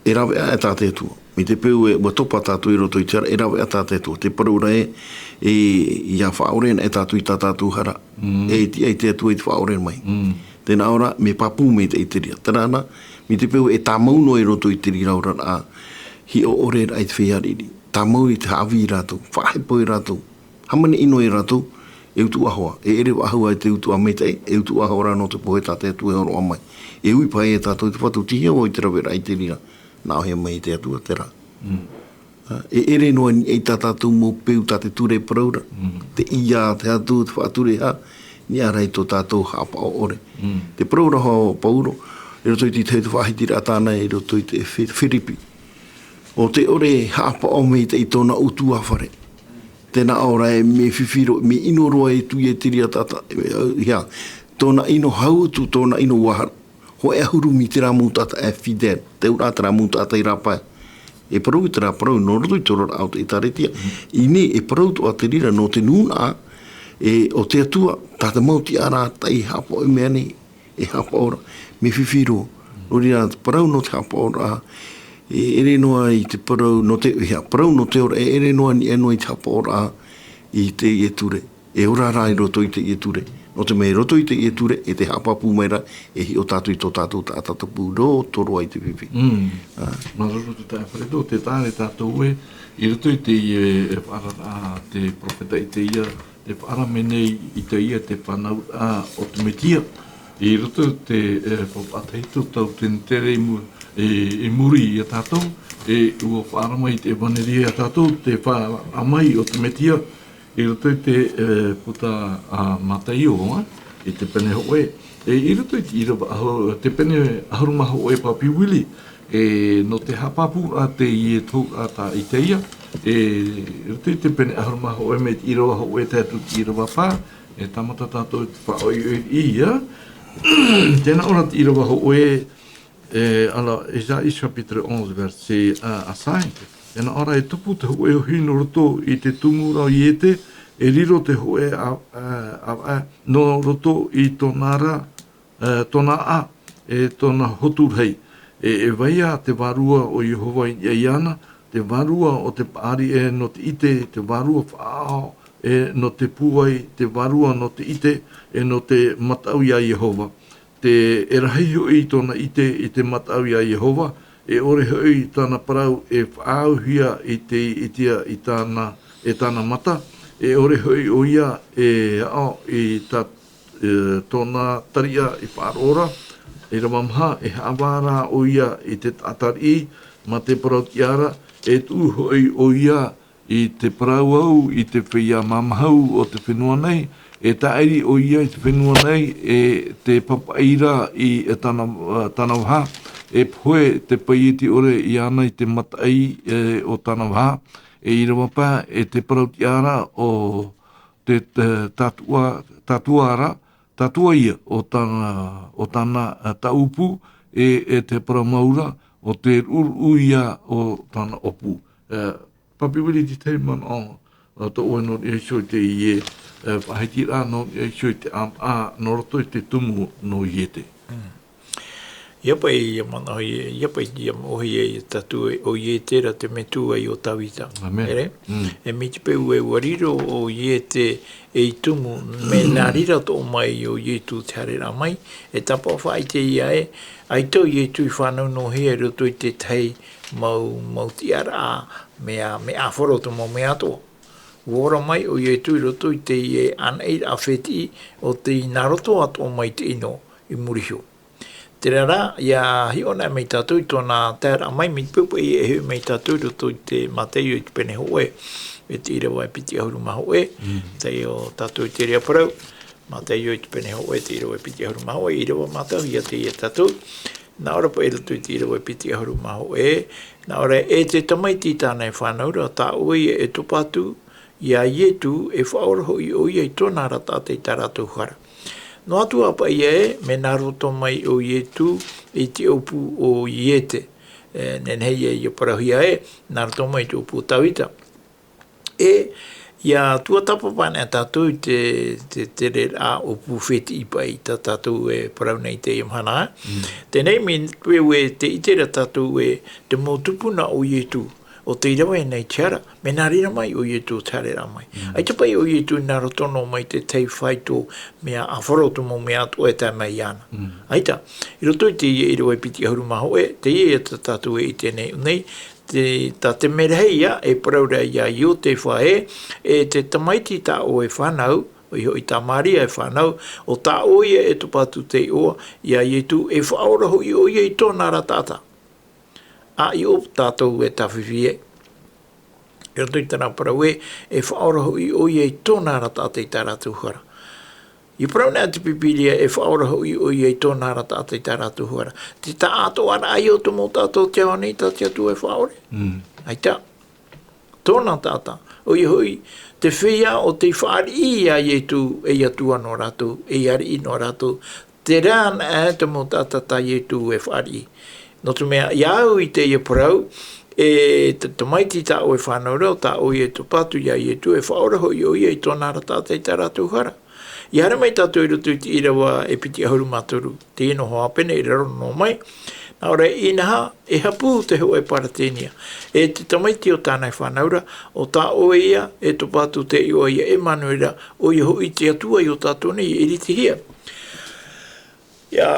e raveʻa tā te Atua. Mai te peu ē, ʻua topa tātou i roto i te hara, e raveʻa tā te Atua. Te parau ra ē, e, ia faʻaʻore na e tātou i tā tātou hara. Mm. E tiʻa i te Atua i te faʻaʻore mai. Mm. Tē nā ʻō ra, mea pāpū maitaʻi te reira. Terā na, mai te peu ē tāmau noa i roto i te reira oraraʻa, hiʻo ʻore ra i te feiā riʻiriʻi. Tāmau i te haʻavī rātou, faʻahepo ia rātou. Hāmani ʻino ia rātou, e utuʻa hoa, e ʻere faʻahou te utuʻa maitaʻi, e utuʻa hoa rā nō te pohe tā te Atua e hōroʻa mai. E ui paʻi ia tātou te Fatu, tei hea vau i te raveraʻa i te reira, nā ʻōhie mai te Atua terā. Mm. Ā, e ʻere noa niʻa i tā tātou mau peu tā te ture e parau ra. Mm. Te ʻia a te Atua, te faʻature hā, niʻa rā i tō tātou haʻapaʻo ʻore. Mm. Te parau ra hoʻi o Pauro, i roto i te tahi o te faʻahitiraʻa tāna i roto i te Fi-, Firipi. ʻO te ʻore haʻapaʻo maitaʻi tōna ʻutuāfare. Tē nā ʻō ra ē, mea fifi roa, mea ʻino roa e tuia i te reira taʻata, e, ia, tōna ʻino hau atu, tōna ʻino ua hara. Hōʻē ʻahuru mā terā mau taʻata e fidèle, te auraʻa terā mau taʻata i rāpae. E parau i terā parau, nō roto i te oraraʻa o te ʻĒkālesia. I ʻō nei, e parau atoʻa te reira nō te nūnaʻa, e, o te Atua, tā te mau tiʻaraʻa e haʻapaʻo i mea nei, e haʻapaʻo ra, mea fifi roa. Nō reira, te parau nō te haʻapaʻoraʻa, e ʻere noa i te parau, nō te, ia, parau nō te ora, e ʻere noa, niʻa noa i te haʻapaʻoraʻa, i teie ture. E ora rā i roto i teie ture. Nō te mea i roto i teie ture, e te haʻapāpū mai ra, e hiʻo tātou i tō tātou taʻata tupu roa, tō roa i te fifi. Mm. Ā. Māuruuru te taeaʻe Alfredo, tē taʻa ra tātou ē, i roto i teie, e, faʻaararaʻa a te perofeta Itaia, tē faʻaara mai nei Itaia te fānauraʻa o te Mesia. I roto i te, e, faufaʻa tahito tau tenetere i mu-, e, i muri ia tātou, e, ʻua faʻaara mai te ʻevanelia ia tātou, te faʻaara mai o te Mesia, i roto i te, e, puta a Mataio, ā, i te pene hōʻē. E, i roto i te ʻīrava ʻahu-, te pene ʻahuru mā hōʻē pāpū wili, e, nō te haʻapāpūraʻa teie tō, a, tā Itaia, E roto i te pene ʻahuru mā hōʻē mai te ʻīrava hōʻē tae atu i te ʻīrava pae, e tāmata tātou i te faʻaʻoiʻoi ia. Tē nā ʻō ra te ʻīrava hōʻē, e, alors, Ésaïe chapitre onze, verset un à cinq. Tē nā ʻō ra, e tupu te hōʻē ohi nō roto i te tumu ra o Iete, e riro te hōʻē a-, a-, a-, nō roto i tōna ra, e, tōna ʻā, e tōna hotu rahi. E, e vai ā te vārua o Iehova i niʻa iāna, te vārua o te paʻari e nō te ʻite, te vārua faʻaʻao e nō te pūai, te vārua nō te ʻite e nō te mataʻu iā Iehova. Te, e rahi hoʻi tōna ʻite i te mataʻu iā Iehova, e ʻore hoʻi tāna parau e faʻaauhia i te ʻitea i tāna, e tāna mata, e ʻore hoʻi ʻo ia e aʻo i tā e, tōna tariʻa i faʻaroʻo ra, e rava maha, e haʻavā rā ʻo ia i te taʻata riʻi, mā te parau-tiʻa ra, e tuʻu hoʻi ʻo ia i te parau au i te feiā māmahu o te fenua nei, e tāʻiri ʻo ia i te fenua nei, e te papaʻi ra i, e tāna, tāna vaha, e pohe te paieti ʻore iāna i te mataʻi, e, o tāna vaha, e ʻīrava pae, e te parau-tiʻa ra o te, te tātua, tātua ra, tātua ia o tāna, o tāna, e, taʻupu, e, e te parau mau ra, o te ruʻuruʻu ia o tāna ʻōpū. E, Papi Willie, tē tahi manaʻo, e, tō ʻoe nō niʻa iho i teie, e, faʻahitiraʻa nō niʻa iho i te ʻāmaʻa, nō roto i te tumu nō Iete. Mm. ʻIa paʻi ia manaʻo, ʻia, ʻia paʻi ia manaʻo ia, ia tātou e, ʻo Iete ra te metua ia o Tavita. Amen. Here? Mm. E mai te peu ē ʻua riro ʻo Iete ei tumu, mea nā reira toʻo mai ʻo Ietu te haereraʻa mai, e tāpaʻo faʻaʻite ia ē, ʻaita ʻo Ietu i fānau noa hia i roto i te tahi mau, mau tiʻaraʻa, mea, mea ʻāfaro te mau mea atoʻa. ʻUa ora mai ʻo Ietu i roto i teie anaʻiraʻa fētiʻi ʻo tei nā roto atoʻa mai te ʻino i muri iho. Terā rā, ʻia hiʻo anaʻe mai tātou i tōna taeraʻa mai, mai te peu paʻi e hiʻo mai tātou i roto i te Mataio i te pene hōʻē, e te ʻīrava e piti ʻahuru mā hōʻē, Mm. tei ō tātou i te reira parau, Mataio i te pene hōʻē, te ʻīrava e piti ʻahuru mā hōʻē, ʻīrava mātauhia teie ia tātou, nā ʻō ra paʻi i roto i te ʻīrava e piti ʻahuru mā hōʻē, nā ʻō ra, e te tamaiti tāna e fānau ra, tā ʻoe ia e topa atu, iā Ietu e faʻaora hoʻi ʻo ia i tōna ra taʻata i tā rātou hara. Noa atu ā paʻi ē, mea nā roto mai ʻo Ietu i te ʻōpū o Iete. E, nehenehe ia, ʻia parauhia ē, nā roto mai i te ʻōpū o Tavita. E, ʻia tuatāpapa anaʻe tātou i te, te, te reira ʻōpū fētiʻi paʻi, tā tātou e parau nei i teie mahana. Mm. Teie nei, mai te peu ē tē ʻite ra tātou ē, te mau tupuna o Ietu, ʻo tei rave nei te hara, mea nā reira mai ʻo Ietu te haereraʻa mai. Mm. ʻAita paʻi ʻo Ietu nā roto noa mai te tahi faito mea ʻāfaro te mau mea atoʻa e tae mai iāna. Mm. ʻAita, i roto i teie ʻīrava e piti ʻahuru mā hōʻē, teie ia tā tātou e ʻite nei, nei, te, tā te merahi ia, e parau ra iā Iotefa ē, e te tamaiti tā ʻoe fānau, ʻoia hoʻi tā Maria e fānau, ʻo tā ʻoe ia e topa atu te iʻoa, iā Ietu e faʻaora hoʻi ʻo ia i tōna ra taʻata. ʻA ʻio tātou e tāfifi ē. I roto i tāna parau ē, e faʻaora hoʻi ʻo ia i tōna ra taʻata i tā rātou hara. ʻIa parau nei te Pīpīria e faʻaora hoʻi ʻo ia i tōna ra taʻata i tā rātou hara. Te taʻatoʻaraʻa ia o te mau taʻata o te ao nei tā te Atua e faʻaora. Mm. ʻAita. Tōna taʻata. ʻOia hoʻi, te feiā ʻo tei fāriʻi iā Ietu ei Atua nō rātou, ei ariʻi nō rātou. Terā anaʻe te mau taʻata tā Ietu e fāriʻi. Nō te mea, iā au i teie parau, e te tamaiti tā ʻoe fānau ra, tā ʻoe e topa atu iā Ietu, e faʻaora hoʻi ʻo ia i tōna ra taʻata i tā rātou hara. ʻIa haere mai tātou i roto i te ʻīrava e piti ʻahuru mā toru, teie noa hoʻi pene i raro noa mai, nā ʻō ra, inaha, e hapū te hōʻē Paratenia, e te tamaiti o tāna e fānau ra, ʻo tā ʻoe ia, e topa atu te iʻoa ia Emanuera, ʻoia hoʻi te Atua i ō tātou nei e ʻiritihia. ʻIa,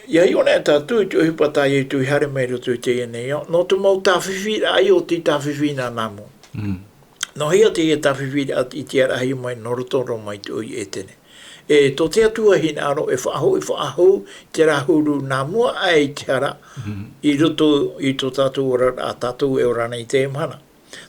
ʻia hiʻo anaʻe tātou i te ʻohipa tā Ietu i haere mai i roto i teie nei ao, nō te mau tāfifiraʻa ia o tei tāfifi nā nā mua. Mm. Nō hea teie tāfifiraʻa i te ʻāraʻahia mai nō roto roa mai te ʻoire Etene. E tō te Atua hinaʻaro e faʻahou, e faʻahou terā huru nā mua aʻe i te hara, Mm. i roto i tō tātou oraraʻa, tātou e ora nei i teie mahana.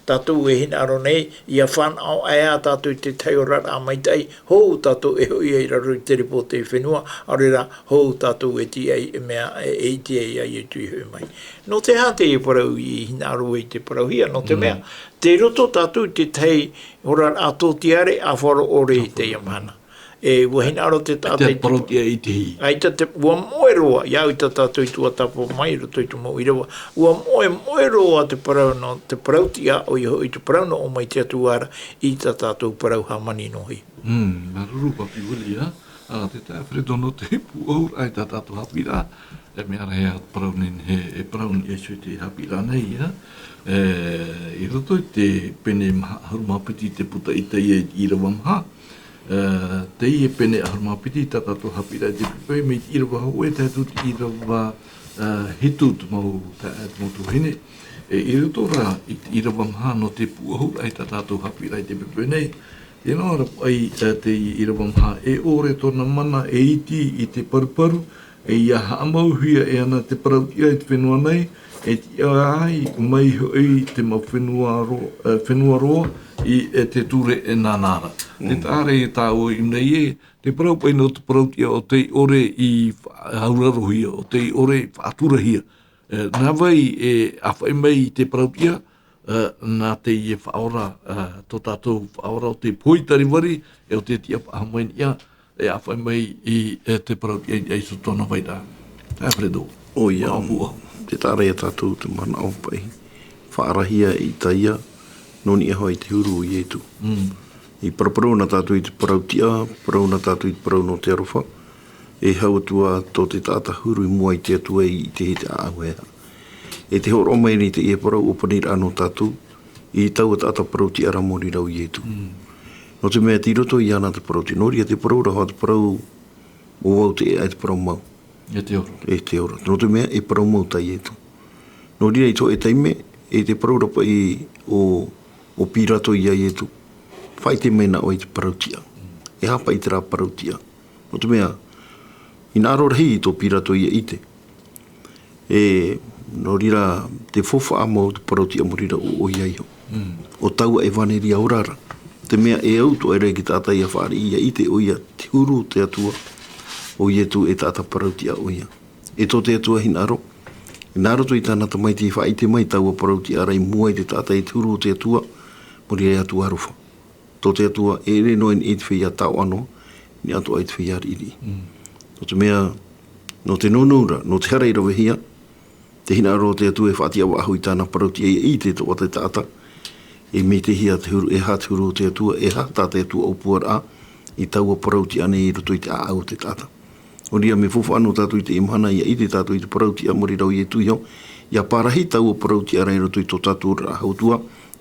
Tātou e hinaʻaro nei, ʻia fānaʻo aʻe ā tātou i te tahi oraraʻa maitaʻi, hou tātou e hoʻi ai i raro i te repo o te fenua, ʻaore rā, hou tātou e tīaʻi e mea, e, e ʻite ai ia Ietu i hoʻi mai. Nō te aha teie parau i hinaʻaro i te parauhia, nō te mea, tei roto tātou i te tahi oraraʻa tōtiare ʻāfaro ʻore i teie mahana. E, ua hinaʻaro te taʻata i te parauʻtiʻa i te hī. ʻAita te, ua moʻe roa, ʻia au i tā tātou i tuatāpapa mai, i roto i te mau ʻīrava. Ua moʻe, moʻe roa te parau nō, te parauʻtiʻa, ʻoia hoʻi te parau nō ʻō mai te Atua ra, i tā tātou parau hāmani noa hia. Mm, māuruuru papi Willie, ā. Ā, te taeaʻe Fredo nō te pūʻohuraʻa i tā tātou haʻapiʻiraʻa. E mea rahi ā te parau nei, e, e parau nei e sui te haʻapiʻiraʻa nei, ā. E, i roto i te pene maha ʻahuru mā piti te puta Itaia i te ʻīrava maha. E, teie pene ʻahuru mā piti tā tātou haʻapiʻiraʻa i te pepe, mai te ʻīrava hōʻē tae atu te ʻīrava, e, hitu te mau, te, te mau tuahine. E, i roto rā, i te ʻīrava maha nō te pūʻohuraʻa i tā tātou haʻapiʻiraʻa i te pepe nei. Tē nā ʻō ra paʻi, e, te ʻīrava maha, e ʻore tōna mana, e iti i te paruparu, e ʻia haʻamauhia e ana te parauʻtiʻa i te fenua nei, e tiʻa ai mai hoʻi te mau fenua ro-, e, fenua roa i, e te ture e nānā ra. Te taʻa ra e tāua i ʻō nei ē, te parau paʻi nō te parauʻtiʻa ʻo tei ʻore i faʻaurarohia, ʻo tei ʻore i faʻaturahia. E, nā vai e ʻāfaʻi mai i te parauʻtiʻa, e, nā teie faʻaora, e, tō tātou faʻaora ʻo te poitarivari, e ʻo te tiʻapaʻahaʻa mai niʻa, e ʻāfaʻi mai i, e, te parauʻtiʻa i, i tōna vairaʻa. Alfredo. ʻOia, te taʻa ra ia tātou te manaʻo paʻi. Faʻaarahia e Itaia, nō niʻa hoʻi i te huru o Ietu. Mm. I paraparau na tātou i te parauʻtiʻa, parau na tātou i te parau nō te aroha. E hau atu ā tō te taʻata huru i mua i te Atua i te, i te ʻāʻau hea. E te hōroʻa mai nei teie parau ʻōpaniraʻa nō tātou, i taua taʻata parauʻtiʻa ra mō reira ʻo Ietu. Mm. Nō te mea tei roto iāna te parauʻtiʻa, nō reira te parau ra hoʻi te parau ʻo vau te ʻēʻa e te parau mau. E te ora. E te ora. Nō te mea e parau mau tā Ietu. Nō reira i tō e taime, e te parau ra paʻi ʻo, ʻo Pirato ia Ietu. Faʻaʻite mai na ʻoe i te parauʻtiʻa. Mm. E aha paʻi terā parauʻtiʻa. Nō te mea, hinaʻaro rahi tō Pirato ʻia ʻite. E, nō reira, te faufaʻa mau te parauʻtiʻa mō reira ʻo, ʻoia iho. Mm. ʻO taua ʻevaneria ora ra. Te mea e au atoʻa ra i te taʻata ʻia fāriʻi ʻia ʻite ʻoia te huru o te Atua, ʻo Ietu e taʻata parauʻtiʻa ʻoia. E tō te Atua hinaʻaro, nā roto i tāna Tamaiti i faʻaʻite mai taua parauʻtiʻa ra i mua i te taʻata e te huru o te Atua, mō reira e Atua aroha. Tō te Atua, e ʻere noa i te feiā taoʻa noa, i niʻa atoʻa i te feiā riʻiriʻi. Mm. Nō te mea, nō te nūnū ra, nō te hara i ravehia, te hinaʻaro o te Atua e faʻatiʻa faʻahou i tāna parauʻtiʻa ʻia ʻite atoʻa te taʻata, e mai te hea te huru, e aha te huru o te Atua, e aha tā te Atua ʻōpuaraʻa, i taua parauʻtiʻa nei i roto i te ʻāʻau o te taʻata. Nō reira, mea faufaʻa nō tātou i teie mahana ʻia ʻite tātou i te parauʻtiʻa mō reira ʻo Ietu iho, ʻia parahi taua parauʻtiʻa ra i roto i tō tātou oraraʻa hautua,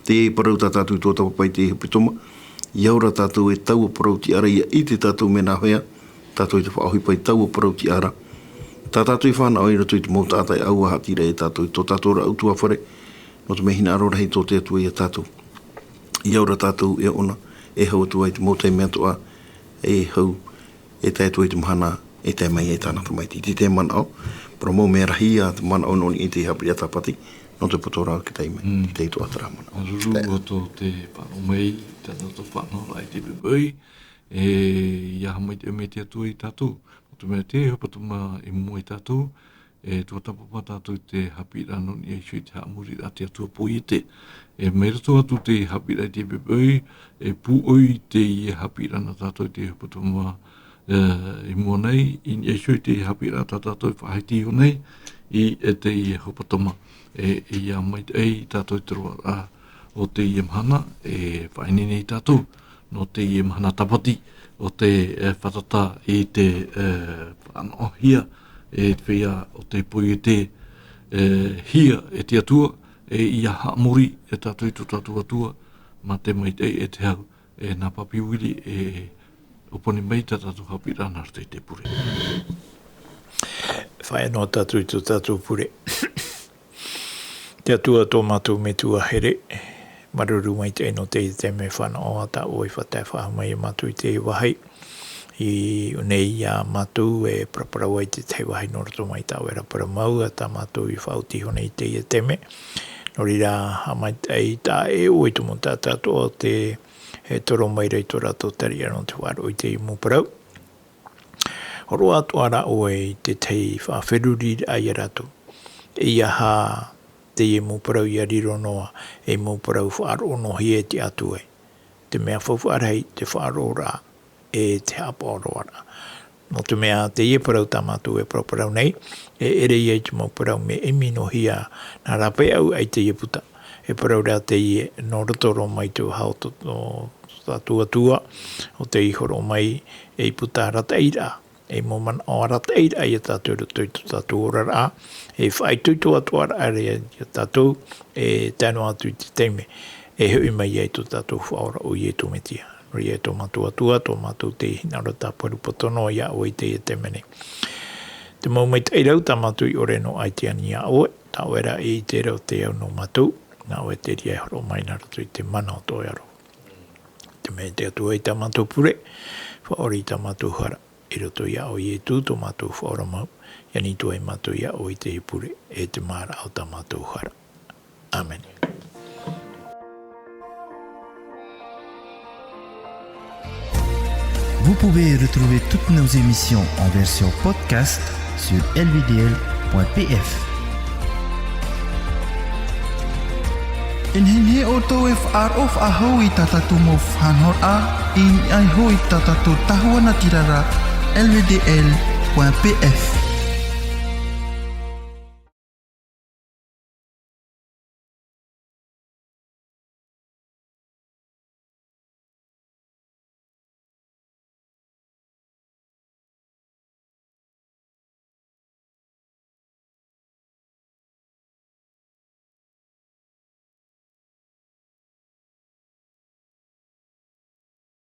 te parau tā tātou i tuatāpapa i te hepetoma, ʻia ora tātou e taua parauʻtiʻa ra ʻia ʻite tātou mea nāhea, tātou i te faʻaʻohipa i taua parauʻtiʻa ra. Tā tātou i fānaʻo i roto i te mau taʻata e ʻaua haʻapiʻiraʻa ia tātou i tō tātou oraraʻa ʻutuāfare, nō te mea hinaʻaro rahi tō te Atua ia tātou. ʻIa ora tātou e ʻona, e hau atu ai te mau taime atoʻa, e hau, e tae atu ai te mahana, e tae mai ai tāna Tamaiti. Te, te manaʻo, parau mau mea rahi ā te manaʻo nō niʻa i te haʻapiʻiraʻa Tāpati, nō te poto ra o te taime, mm, te itoʻa terā manaʻo. Māuruuru atu tō te fānaʻo mai, tāna tō fānaʻo ra i te pepe, e, ʻia haʻamaitaʻi mai te Atua ia tātou, nō te mea te hepetoma i mua ia tātou, e tuatāpapa tātou i te haʻapiʻiraʻa nō niʻa iho i te haʻamoriraʻa a te Atua Poiete. E mai roto atu te haʻapiʻiraʻa i te pepe, e pūʻoi teie haʻapiʻiraʻa nā tātou i te hepetoma, e, i mua nei, i niʻa iho i te haʻapiʻiraʻa tā tātou e faʻahiti iho nei, i, e teie hepetoma. E, ʻia maitaʻi tātou i te roaraʻa o teie mahana, e faʻaineine ia tātou. Nō teie mahana Tāpati, ʻo te, e, fātata i te, e, faʻanahohia, e te feiā ʻo te Poiete, e, hia e te Atua, e ʻia haʻamori e tātou i tō tātou Atua, mā te maitaʻi e te hau, e nā Papi Willie, e ʻōpani mai tā tātou haʻapiʻiraʻa nā roto i te pure. Faʻaea noa tātou i tō tātou pure. Te Atua tō mātou Metua here, māuruuru maitaʻi nō teie taime fānaʻo ā tā ʻoe i faʻatae faʻahou mai ia mātou i teie vāhi. I ʻō nei ia mātou e paraparau ai i te tahi vāhi nō roto mai tā ʻoe ra parau mau, ā tā mātou i faʻaoti iho nei i teie taime. Nō reira, haʻamaitaʻi taʻa ʻē ʻoe i te mau taʻata atoʻa o tē, e toro mai ra i tō rātou tariʻa nō te faʻaroʻo i teie mau parau. Hōroʻa atoʻa rā ʻoe i te tahi faʻaferuriraʻa ia rātou. ʻEiaha teie mau parau ʻia riro noa ei mau parau faʻaroʻo noa hia e tiʻa atu ai. Te mea faufaʻa rahi, te faʻaroʻoraʻa, e te haʻapaʻo roa ra. Nō te mea, teie parau tā mātou e paraparau nei, e ʻere ia i te mau parau mea ʻimi noa hia nā rāpaeʻau i teie puta. E parau ra teie nō roto roa mai te vaha o tō, tō tātou Atua, ʻo tei hōroʻa mai ei puta arataʻiraʻa, ei mau manaʻo arataʻiraʻa ia tātou i roto i tō tātou oraraʻa, e faʻaitoito atoʻa ra ia tātou, e tae noa atu i te taime e hoʻi mai ai tō tātou Faʻaora ʻo Iesu Mesia. Nō reira, tō mātou Atua, tō mātou tei hinaʻaro tāparu poto noa ia ʻoe i teie taime nei. Te mau maitaʻi rau tā mātou i ʻore noa ai te ani ia ʻoe, tā ʻoe rā e ʻite ra ʻo tei au nō mātou, nā ʻoe te reira e hōroʻa mai nā roto i te mana o tō ʻoe aro. Te mea e te Atua, i tā mātou pure, faʻaora i tā mātou hara, i roto ia ʻoe Iesu tō mātou Faʻaora mau, i ani atu ai mātou ia ʻoe i teie pure, e te māraʻa o tā mātou hara. Amen. Vous pouvez retrouver toutes nos émissions en version podcast sur L V D L point P F. E nehenehe ʻoutou e faʻaroʻo faʻahou i tā tātou mau faʻanahoraʻa, i niʻa iho i tā tātou tahua natirara, L V D L point P F.